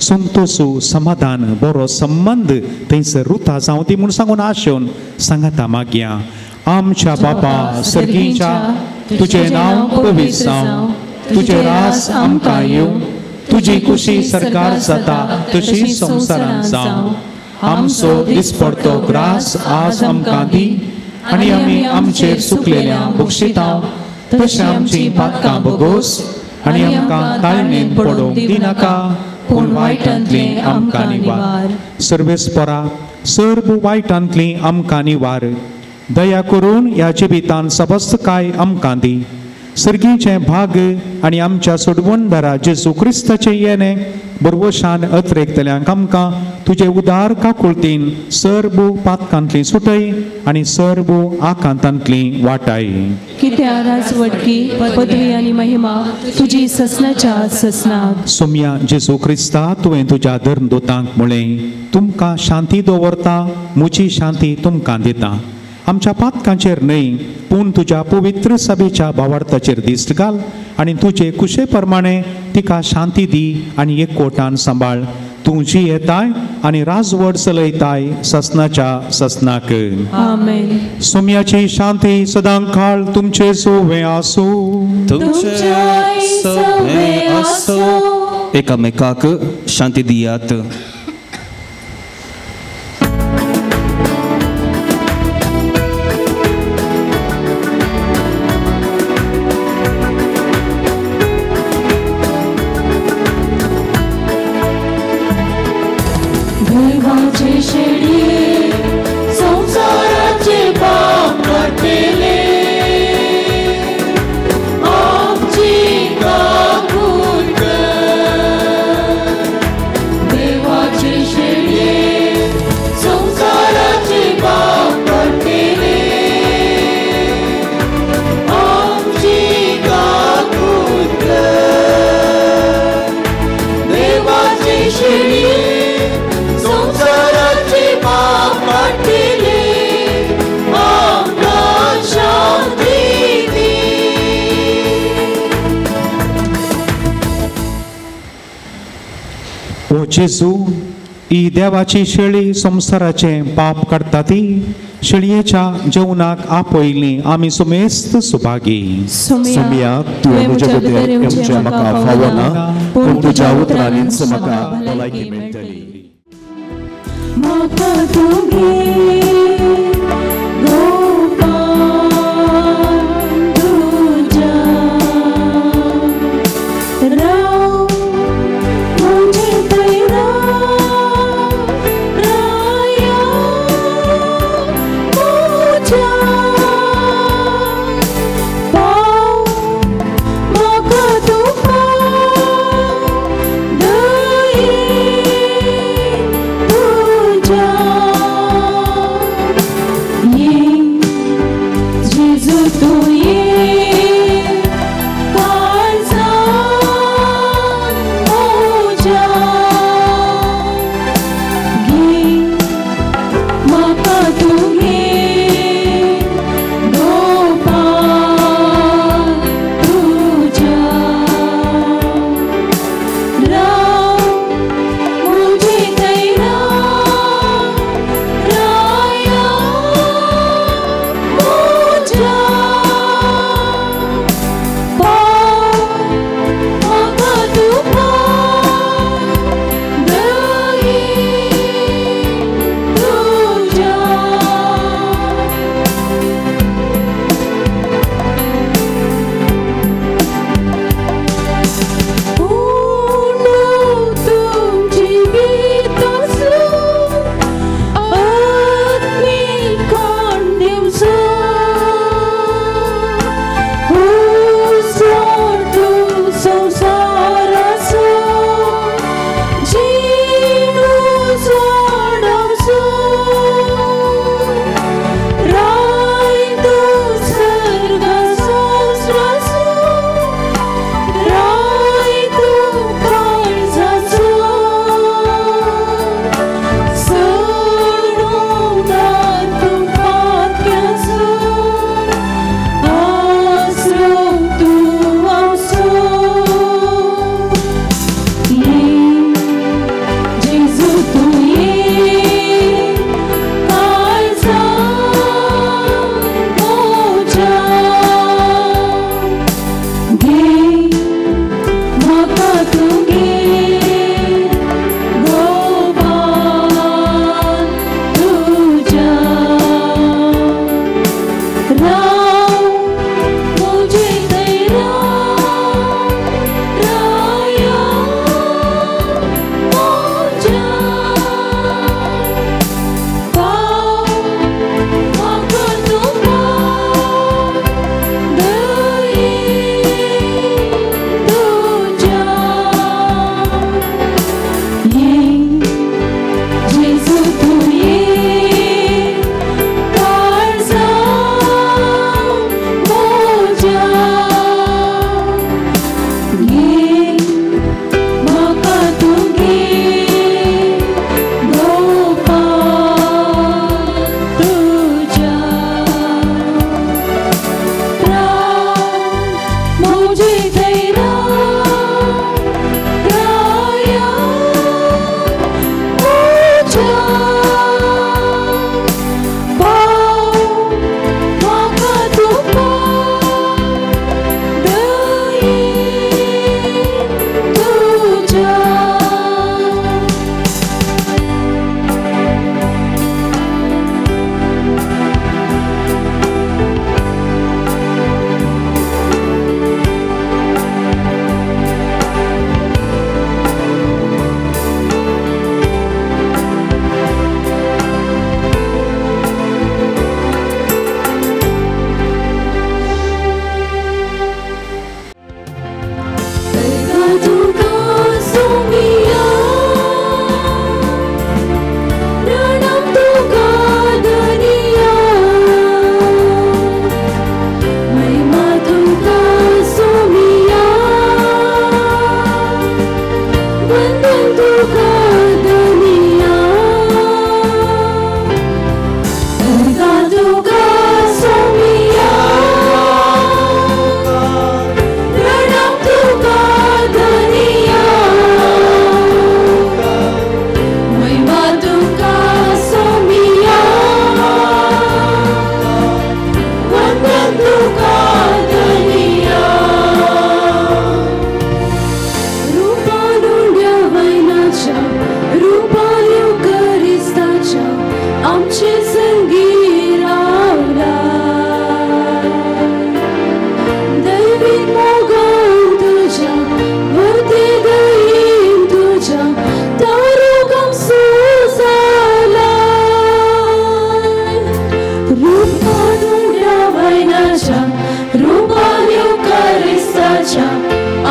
संतोसू समाधान बरो संबंद थंयसर रुता जावं दी म्हूण सांगून आशेवन सांगाता मागया. आमच्या बापा सर्गीच्या, तुजें नांव पवित्र जावं, तुजें रास आमकां येवं, तुजी खुशी सरकार जाता तशी संवसारांत जावं. आमचो दिसपडतो ग्रास आज आमकां दी आनी आमी आमचेर सुकलेल्या बक्षिता तशें आमची पातकां बगोस आनी आमकां ताळणेन पडोवंक दिनाका, पूण वायटांतली आमकां निवार. सर्वेस्परा, सर्व वायटांतली आमकां निवार. दया करून ह्या जिवितान सबस्तकाय आमकां दी. सर्गीचें भाग आनी आमच्या सोडवणदारा जेजू क्रिस्ताचें येणें बरवशान अत्रेकतल्यांक आमकां तुजे उदार काकुळतीन सर्व पातकांतली सुटय आनी सर्व आकांतांतली वाटाय. कित्या राजवटकी पदवी आनी महिमा तुजी ससनाच्या ससनाक. सोम्या जेजू क्रिस्ता, तुवें तुज्या धर्मदूतांक म्हळें, तुमकां शांती दवरता, म्हजी शांती तुमकां दिता. आमच्या पातकांचेर न्हय पूण तुज्या पवित्र सभेच्या भावार्थाचेर दिश्ट घाल आनी तुजे कुशे प्रमाणे तिका शांती दी आनी एकवटान सांबाळ. तूं जी येताय आनी राजवट चलयताय ससनाच्या ससनाक. आमेन. सोम्याची शांती सदां काळ तुमचे सोवे आसूं. तुमचे सोवे आसूं. एकामेकाक शांती दियात. ओ जेजू, ही देवाची शेळी संवसाराचें पाप काडटा ती शेळयेच्या जेवणाक आपयली आमी सुमेस्त सुभागी. सोम्या, तुवें म्हजे भितर येवचें म्हाका फावना, पूण तुज्या उतरांनीच म्हाका भलायकी मेळटली. म्हाका तुगे गोपाल तुज्या राव म्हजे थंय राव राया म्हज्या पाव म्हाका तूं पाव.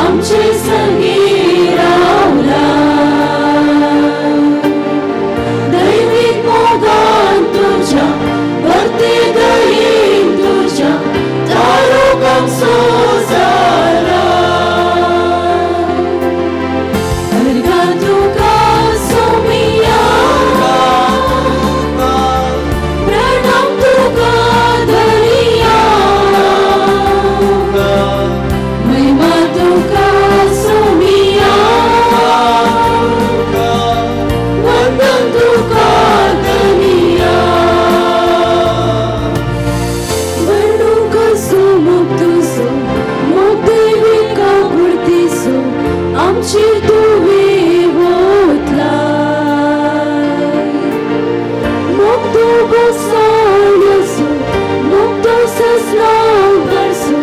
आमचे संगी रावला दैवीक मोगान तुज्या भरते दयेन तुज्या तारूक आमचो जाला अर्घां तुका सोमिया प्रणाम तुका धरिया महिमा तुका सोमिया वंदन तुका धनिया वर्णुकासो मुक्तुसो मोग देविका पुर्तीसो आमचेर तुवें वोतलाय मुक्तो बसवण्याचो मुक्तो सस्नां करसो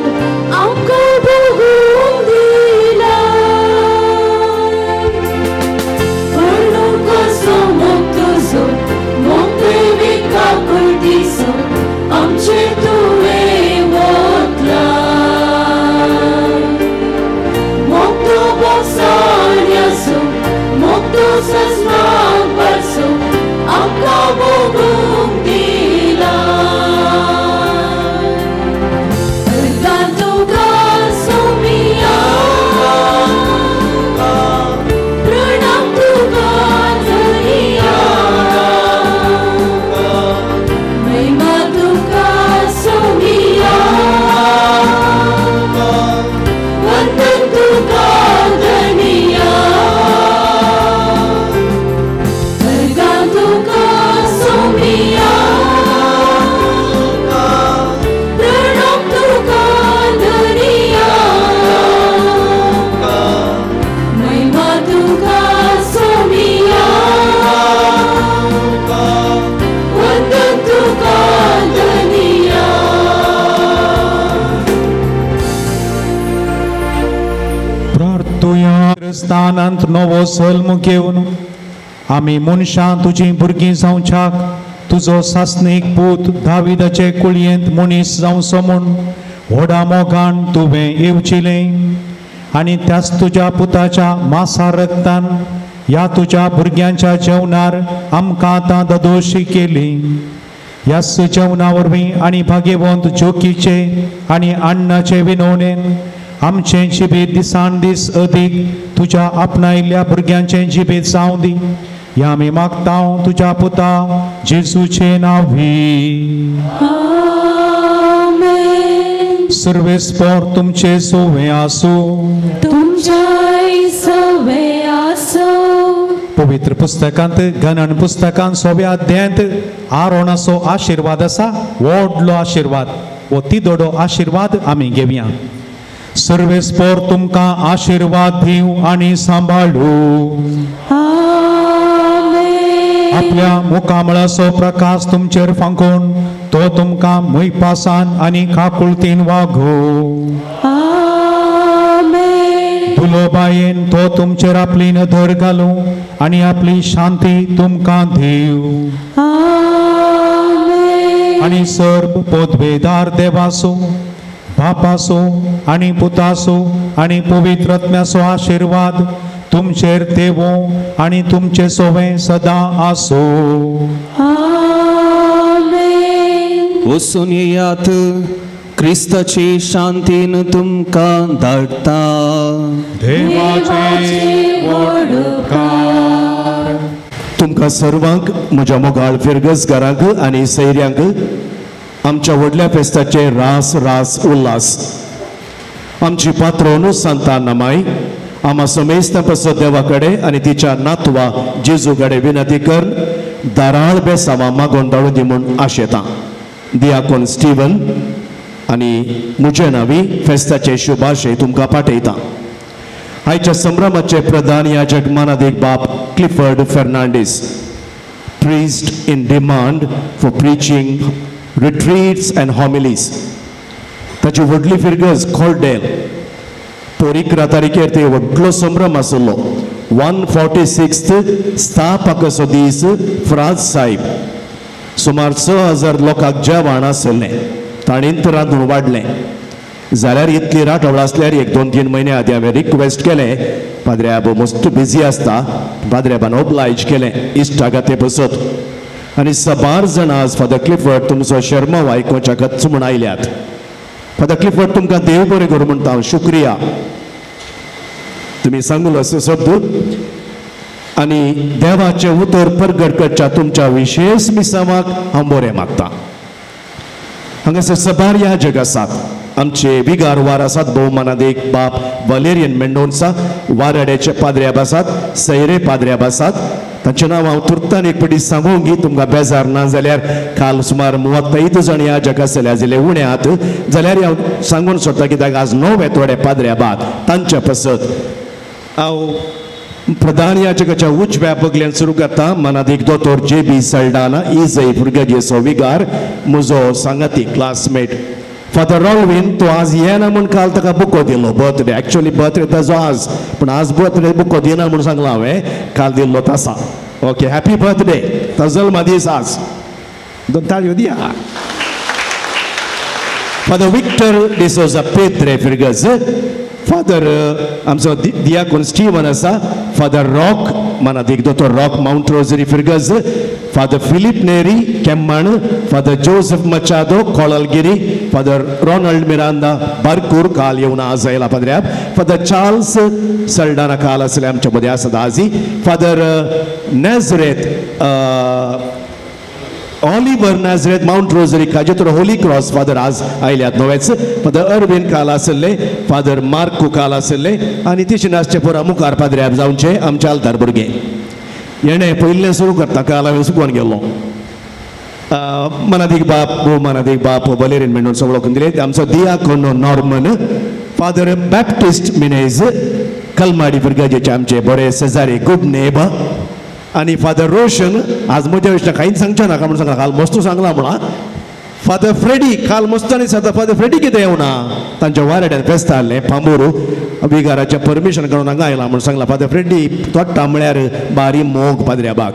आमकां भोगूंक दिलाय वर्णुकासो मुक्तुसो मोग देविका पुर्तीसो आमचेर तुवें वोतलाय मुक्तो बसवण्याचो मुक्तो सस्नां करसो आमकां भोगूंक दिलाय अर्घां तुका सोमिया प्रणाम तुका धरिया महिमा तुका सोमिया वंदन तुका धनिया अर्घां तुका सोमिया प्रणाम तुका धरिया महिमा तुका सोमिया वंदन तुका धनिया. प्रार्थुया स्थानांत नवो सल्म घेवन आमी मनशां तुजीं भुरगीं जावच्याक तुजो सासणीक पूत दाविदाचे कुळयेंत मनीस जावचो म्हूण व्हडा मोगान तुवें येवचिलें आनी त्याच तुज्या पुताच्या मासा रक्तान ह्या तुज्या भुरग्यांच्या जेवणार आमकां आतां ददोशी केली. ह्याच जेवणा वरवीं आनी भाग्यवंत जोकीचे आनी अन्नाचे विनवणेन आमचें जिबेत दिसान दीस अदीक तुज्या आपणायल्ल्या भुरग्यांचें जिबेत जावं दी. ह्या आमी मागता तुज्या पुता जेजूचे नांवी. आमेन. सर्वेस्पोर तुमचे सोवे आसूं. तुमच्याय सवे आसूं. पवित्र पुस्तकांत गणन पुस्तकांत सोव्या अध्यायांत आरोणाचो आशिर्वाद आसा, व्हडलो आशिर्वाद. हो तिदोडो आशिर्वाद आमी घेवया. सर्वेस्पोर तुमकां आशिर्वाद दिवं आनी सांबाळू. आमेन. आपल्या मुखामळाचो प्रकाश तुमचेर फांकून तो तुमकां मुयपासान आनी काकुळतीन वागोवं. आमेन. दुलोबायेन तो तुमचेर आपली नदर घालूं आनी आपली शांती तुमकां दिवं. आमेन. आनी सर्व पदवेदार देवाचो बापाचो आनी पुताचो आनी पवित्र आत्म्याचो आशिर्वाद तुमचेर देवो आनी तुमचे सोवे सदां आसूं. आमेन. वचून येयात, क्रिस्ताची शांतीन तुमकां धाडटा. देवाचे व्हड उपकार. तुमकां सर्वांक म्हज्या मोगाळ फिरगजगारांक आनी सैऱ्यांक आमच्या व्हडल्या फेस्ताचे रास रास उल्हास. आमची पात्रोन सांता नमाय आमा समेस्तां पासत देवा कडेन आनी तिच्या नातवा जेजू कडेन विनंती कर दाराळ बेसांवां मागोवन धाडून दी म्हूण आशेतां. दियाकोन स्टीवन आनी म्हजे नांवी फेस्ताचे शुभाशय तुमकां पाठयता. आयच्या संभ्रमाचे प्रधान ह्या जगमानादीक बाप Clifford Fernandes, priest in demand for preaching retreats and homilies. ताची व्हडली फिरगज खोर्डेल पोर 11 तारखेर ते व्हडलो संभ्रम आसलो. 146th स्थापकाचो दीस फ्रांस साहेब. सुमार 6000 लोकांक जेवण आसलें, ताणें रांदून वाडलें. जाल्यार इतली राटवळ आसल्यार 1 2 3 म्हयने आदी हांवें रिक्वेस्ट केलें पाद्र्याब मस्त बिजी आसता पाद्र्याबान ओब्लायज केलें इश्टागते बसत आनी सबार जाणां आज फादर क्लिफर्ड तुमचो शर्माव आयकोवच्या गच्च म्हूण आयल्यात. फादर क्लिफर्ड तुमकां देव बरें करूं म्हणटा हांव शुक्रिया तुमी सांगलो असो शब्द आनी देवाचें उतर परगट करच्या तुमच्या विशेष मिसावाक हांव बरें मागता. हांगासर सबार याजक आसात आमचे विगार वार आसात भोवमानादीक बाप वलेरियन मेंडोन्सा वाराड्याचे पाद्र्याब आसात सैरे पाद्र्याब आसात तांचें नांव हांव तुर्तान एक पटी सांगूंक गी तुमकां बेजार ना जाल्यार काल सुमार 35 जाण याजक आसले आजिल्ले उणे आहात जाल्यार हांव सांगून सोडटा कित्याक आज 9 थोडे पाद्र्याबात तांचे पासत हांव प्रधान याजकाच्या उजव्या बगल्यान सुरू करता. मनादीक दोतोर जे बी सल्डाना इजय फुरगजेचो विगार म्हजो सांगाती क्लासमेट फादर रॉलवीन तो आज येना म्हूण काल ताका बुको दिलो बर्थडे एक्चुअली बर्थडे ताजो आज पूण आज बर्थडे बुको दिना म्हूण सांगलां हांवें काल दिल्लो तासा. ओके हॅपी बर्थडे ताजो जल्मदीस आज 2 ताळयो दिया. फादर विक्टर डिसोजा पेत्रे फिरगज फादर आमचो दियाकोन स्टीवन आसा फादर रॉक मनादीक दोतोर रॉक मावंट रोजरी फिरगज father Philip Neri Kemman father Joseph Machado Kolalgiri father Ronald Miranda Barkur काल येवन आज आयला पाद्र्याब फादर चार्ल्स सल्डाना काल आसले आमच्या मदें आसात आजी father Nazareth Oliver Nazareth Mount Rosary Kajetor Holy Cross father आज आयल्यात नवेच फादर अरविंद काल आसले फादर मार्को काल आसले आनी तिशेन आसचे पुरा मुखार पाद्र्याब जावचे आमचे आल्तार भुरगे येणे पयलें सुरू करता काल हांवें सुकोवन गेल्लो. मनादीक बाप भोव मनादीक बाप वलेरीन मेंडोन्सा वळखून दिले आमचो दियाकोन नॉर्मन फादर बॅप्टिस्ट मिनेज कलमाडी भुरग्याचे आमचे बरे शेजारी गुड नेबर आनी फादर रोशन आज म्हज्या विशयान कांयच सांगचें नाका म्हूण सांगला काल मस्तू सांगला म्हणा. फादर फ्रेडी काल मस्त आनी सांगता फादर फ्रेडी कितें येवना तांच्या वाराड्यान फेस्त आहलें पांबोरू विगाराचें परमिशन काडून हांगा आयला म्हूण सांगला. फादर फ्रेडी तोट्टा म्हळ्यार बारी मोग पाद्र्याबाग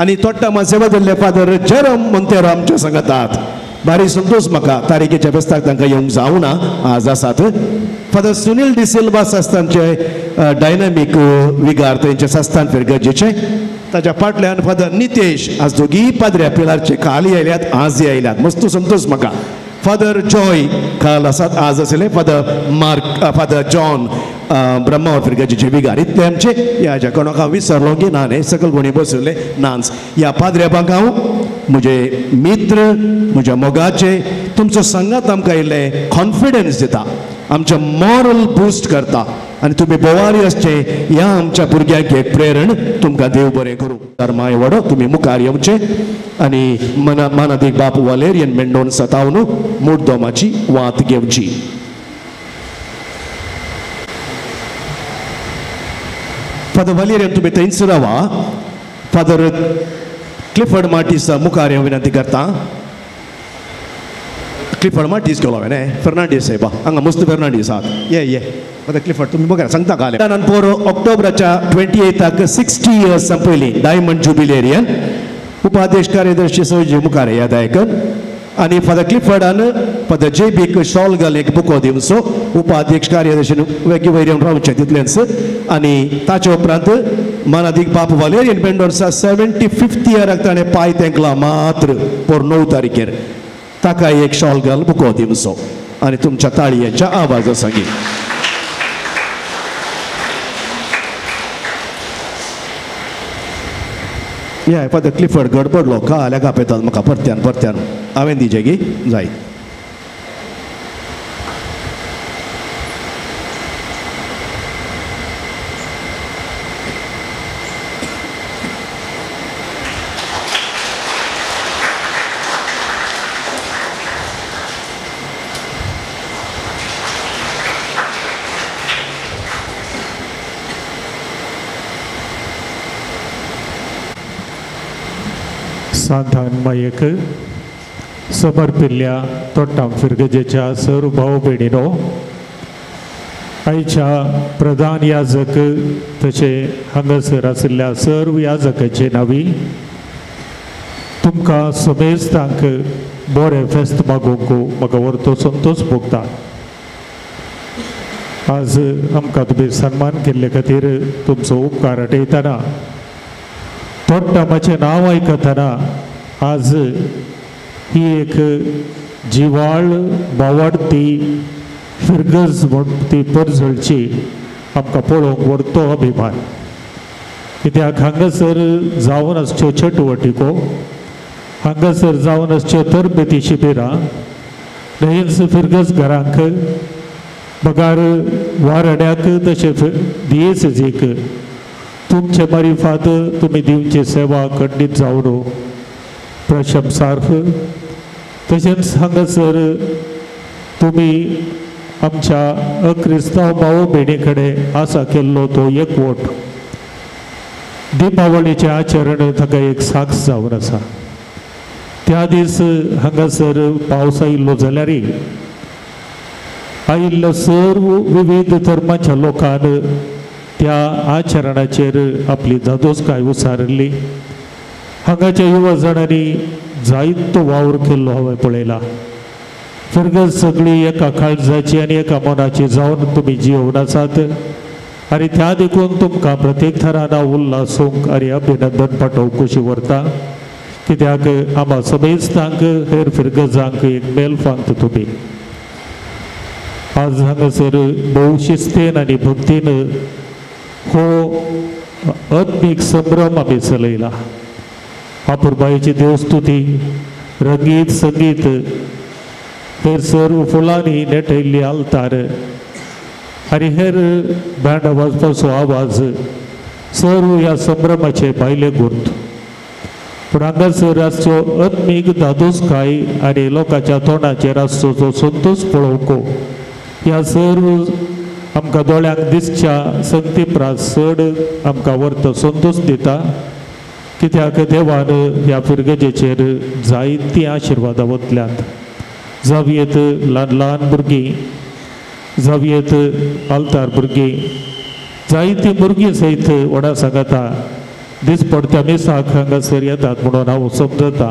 आनी तोट्टा मातशें बदल्ले फादर जेरम मोंतेरो आमच्या सांगतात बारी संतोष म्हाका तारीखेच्या फेस्ताक तांकां येवंक जावना आज आसात. फादर सुनील डिसिल्वा संस्थानचे डायनामीक विगार थंयचे संस्थान फिरगजेचे ताच्या फाटल्यान फादर नितेश आज दोगीय पाद्र्या पिलारचे काल आयल्यात आजय आयल्यात मस्त संतोष म्हाका. फादर जॉय काल आसात आज आसले father mark father John Brahmavar फिरगजेचे विगार इतले आमचे ह्या ज्या कोणाक हांव विसरलो की ना न्ही सकल कोणी बसले नाच ह्या पाद्र्याबांक हांव म्हजे मित्र म्हज्या मोगाचे तुमचो संगात आमकां इल्लें कॉन्फिडन्स दिता आमचें मॉरल बुस्ट करता आनी तुमी बोवारी आसचे ह्या आमच्या भुरग्यांक एक प्रेरण तुमकां देव बरें करूं. तर माय वडो तुमी मुखार येवचे आनी मना मानादीक बाप वालेरियन मेंडोन्सा तावन मुड्डोमाची वात घेवची. फादर वालेरियन तुमी थंयच रावा. फादर क्लिफर्ड मार्टीस मुखार हांव विनंती करता. क्लिफर्ड मार्टीस गेलो हांवें फेर्नांडीस साहेबा हांगा मस्त फेर्नांडीस आहात ये ये फादर क्लिफर्ड तुमी मुखार सांगता काल पोर ऑक्टोबराच्या 28 60 इयर्स संपयली डायमंड जुबिलेरियन उपाध्यक्ष कार्यदर्शी सौजी मुखार याद आयकन आनी फादर क्लिफर्डान फादर जे बीक शॉल घाल एक बुको दिवचो उपाध्यक्ष कार्यदर्शी वेगळी वयर येवन रावचें तितलेंच आनी ताचे उपरांत मानादीक बाप वालेरियन मेंडोन्सा 75th इयराक ताणें पांय तेंकला मात्र पोर 9 तारखेर ताका एक शॉल घाल बुको दिवचो आनी तुमच्या ताळयेच्या आवाजा सांगी. या फादर क्लिफर्ड गडबडलो काल एका पेतान म्हाका परत्यान परत्यान हांवें दिजे गी जाय. सांतान मायेक समर्पिल्ल्या तोट्टाम फिरगजेच्या सर्व भाव भयणीनो आयच्या प्रधान याजक तशें हांगासर आशिल्ल्या सर्व याजकाचे नांवी तुमकां समेस्तांक बरें फेस्त मागूंक म्हाका व्हरतो संतोश भोगता. आज आमकां तुमी सन्मान केल्ले खातीर तुमचो उपकार आठयतना तोट्टामाचें नांव आयकतना आज ही एक जिवाळ बावडती फिरगज म्हूण ती परजळची आमकां पळोवंक व्हडतो अभिमान. कित्याक हांगासर जावन आसच्यो चटवटिको, हांगासर जावन आसच्यो तरबेती शिबिरां न्हयच फिरगज घरांक बगार वारड्याक तशें दियेसेजीक तुमचे मारिफात तुमी दिवची सेवा खंडीत जावन प्रशंसार्ह. तशेंच हांगासर तुमी आमच्या अक्रिस्तांव भाव भयणी कडेन आसा केल्लो तो एकवट दिपावळीचें आचरण ताका एक साक्ष जावन आसा. त्या दीस हांगासर पावस आयिल्लो जाल्यार आयिल्लो सर्व विविध धर्माच्या लोकान त्या आचरणाचेर आपली धादोसकाय उसारिल्ली. हांगाच्या युवा जाणांनी जायतो वावर केल्लो हांवें पळयला. फिरगज सगळी एका काळजाची आनी एका मनाची जावन तुमी जियोवन आसात आनी त्या देखून तुमकां प्रत्येक थरान उल्हासूंक आनी अभिनंदन पाठोवंक कशी व्हरता. कित्याक आमा समेस्तांक हेर फिरगजांक एक मेलफांत तुमी आज हांगासर भोव शिस्तेन आनी भक्तीन हो आत्मीक संभ्रम आमी चलयला. आपुरबायेची देवस्तुती, रंगीत संगीत, हेर सर्व फुलांनी नेटयल्ली आल्तार आनी हेर बँड वाजपाचो आवाज सर्व ह्या संभ्रमाचे भायले गुर्त. पूण हांगासर आसचो आत्मीक धादोसकाय आनी लोकांच्या तोंडाचेर आसचो जो संतोश पळोवंक ह्या सर्व आमकां दोळ्यांक दिसच्या संगती प्रास चड आमकां वर्त संतोश दिता. कित्याक देवान ह्या फिरगजेचेर जायतीं आशिर्वादां वतल्यात. जावयेत ल्हान ल्हान भुरगीं, जावयेत आल्तार भुरगीं, जायतीं भुरगीं सयत व्हडा सांगाता दिसपडत्या मिसाक हांगासर येतात म्हणून हांव समजता.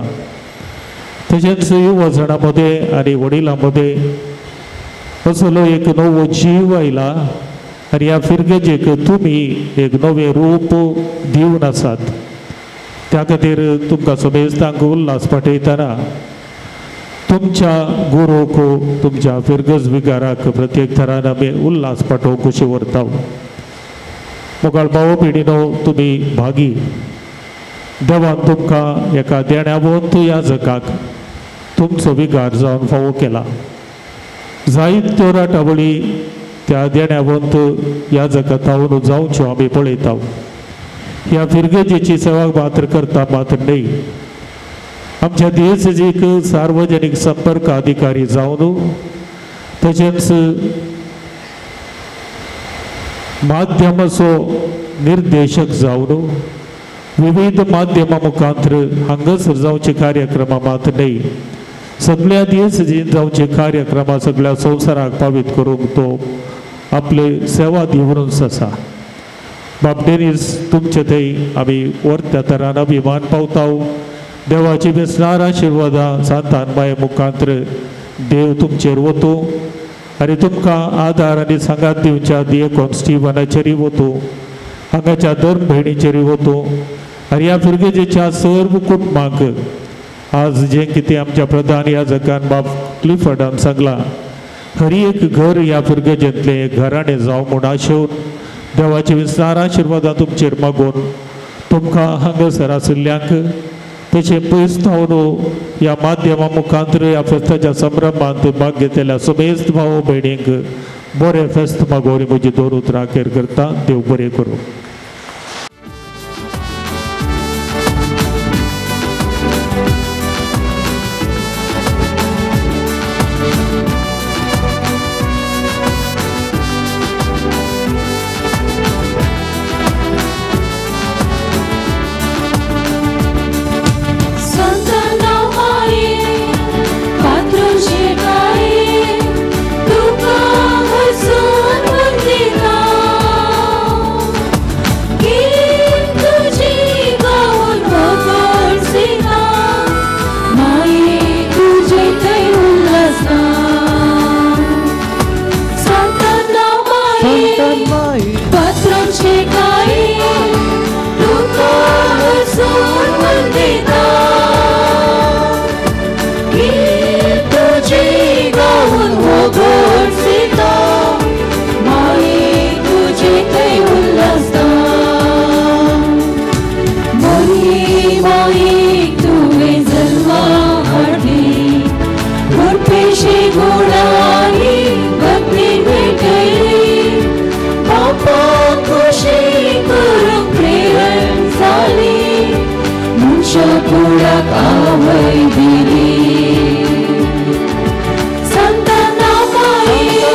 तशेंच युवा जाणां मदें आनी वडिलां मदें असलो एक नवो जीव आयला आनी ह्या फिरगजेक तुमी एक नवें रूप दिवन आसात. त्या खातीर तुमकां समेस्तांक उल्हास पाठयतना तुमच्या गुरूक, तुमच्या फिरगज विगाराक प्रत्येक थरान आमी उल्हास पाठोवंक कशी व्हरता. मोगाळ भाव भयणीनो, तुमी भागी देवान तुमकां एका देण्यावंत याजकाक तुमचो विगार जावन फावो केला. जायत्यो राटावळी त्या देण्यावंत याजका थावन जावच्यो आमी पळयता. ह्या फिरगजेची सेवा मात्र करता मात्र न्हय, आमच्या दियेसेजीक सार्वजनीक संपर्क अधिकारी जावन तशेंच माध्यमाचो निर्देशक जावन विविध माध्यमां मुखांतर हांगासर जावचे कार्यक्रमां मात्र न्हय, सगळ्या दियेसेजीन जावचे कार्यक्रमां सगळ्या संवसाराक पावीत करूंक तो आपले सेवा दिवनूच आसा. बाब डेनीस, तुमचे थंय आमी वर्त्या तरान अभिमान पावता. देवाची बेसनार आशिर्वादां सांतान माये मुखांतर देव तुमचेर वतूं आनी तुमकां आदार आनी सांगात दिवच्या दियेकोन स्टिवनाचेरूय वतूं, हांगाच्या धर्म भयणीचेरूय वतूं आनी ह्या फिरगजेच्या सर्व कुटुंबांक आज जें कितें आमच्या प्रधान याजकान बाब क्लिफर्डान सांगलां, हर एक घर ह्या फिरगजेंतलें एक घराणें जावं म्हूण आशेवन देवाची विस्तार आशिर्वादां तुमचेर मागून तुमकां हांगासर आशिल्ल्यांक तशें पयस थावन ह्या माध्यमा मुखांतर ह्या फेस्ताच्या संभ्रमांत भाग घेतल्या समेस्त भाव भयणींक बरें फेस्त मागोवन म्हजी दोन उतरां अखेर करता. देव बरें करूं. तुका हसून वंदिता। कुडाक आवय दिली. संताना माये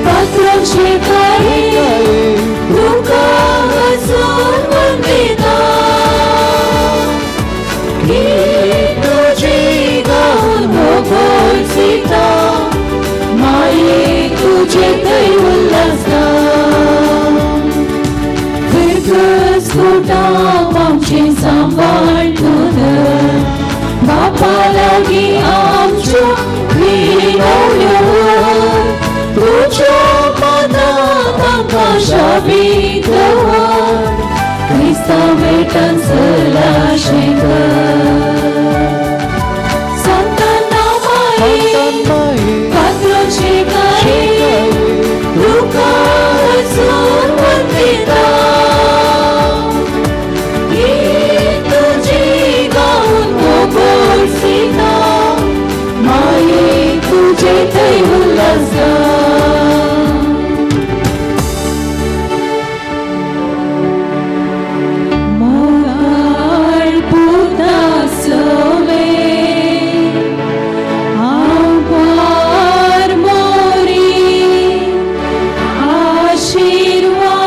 पात्राचे काये तुका हसून वंदिता, गीत तुजी गावन होगोळसिता, माये तुजे थंय उल्हासता. फिरगज कुटाम आमचें सांबाळ तूं धर, बापा लागीं आमच्यो विनवण्यो व्हर, तुज्या पदांत आमकां शाबीत दवर, क्रिस्ता भेटान सलाशें कर. संताना माये पात्राचे काये तुका हसून वंदिता, गीत तुजी गावन होगोळसिता, माये तुजे थंय उल्हासता. मोगाळ पुता सवे आभार मोरी आशीर्वादे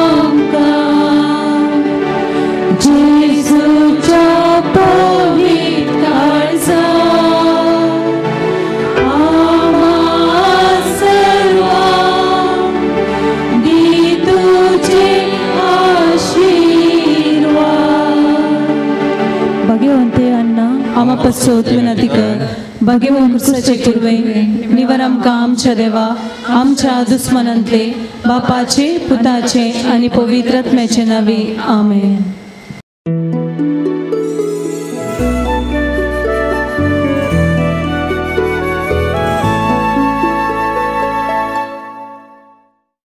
आमकां, जेजूच्या पवित्र काळजा आम्हा सर्वांक दी तुजे आशीर्वाद. भगवंते अण्णा आमा पसोत विनंती कर, भगवंत क्रिस्ताचे कुर्वे निवर आमकां आमच्या देवा आमच्या दुस्मनांतले बापाचे पुताचे आनी पवित्र आत्म्याचे नावे आमेन.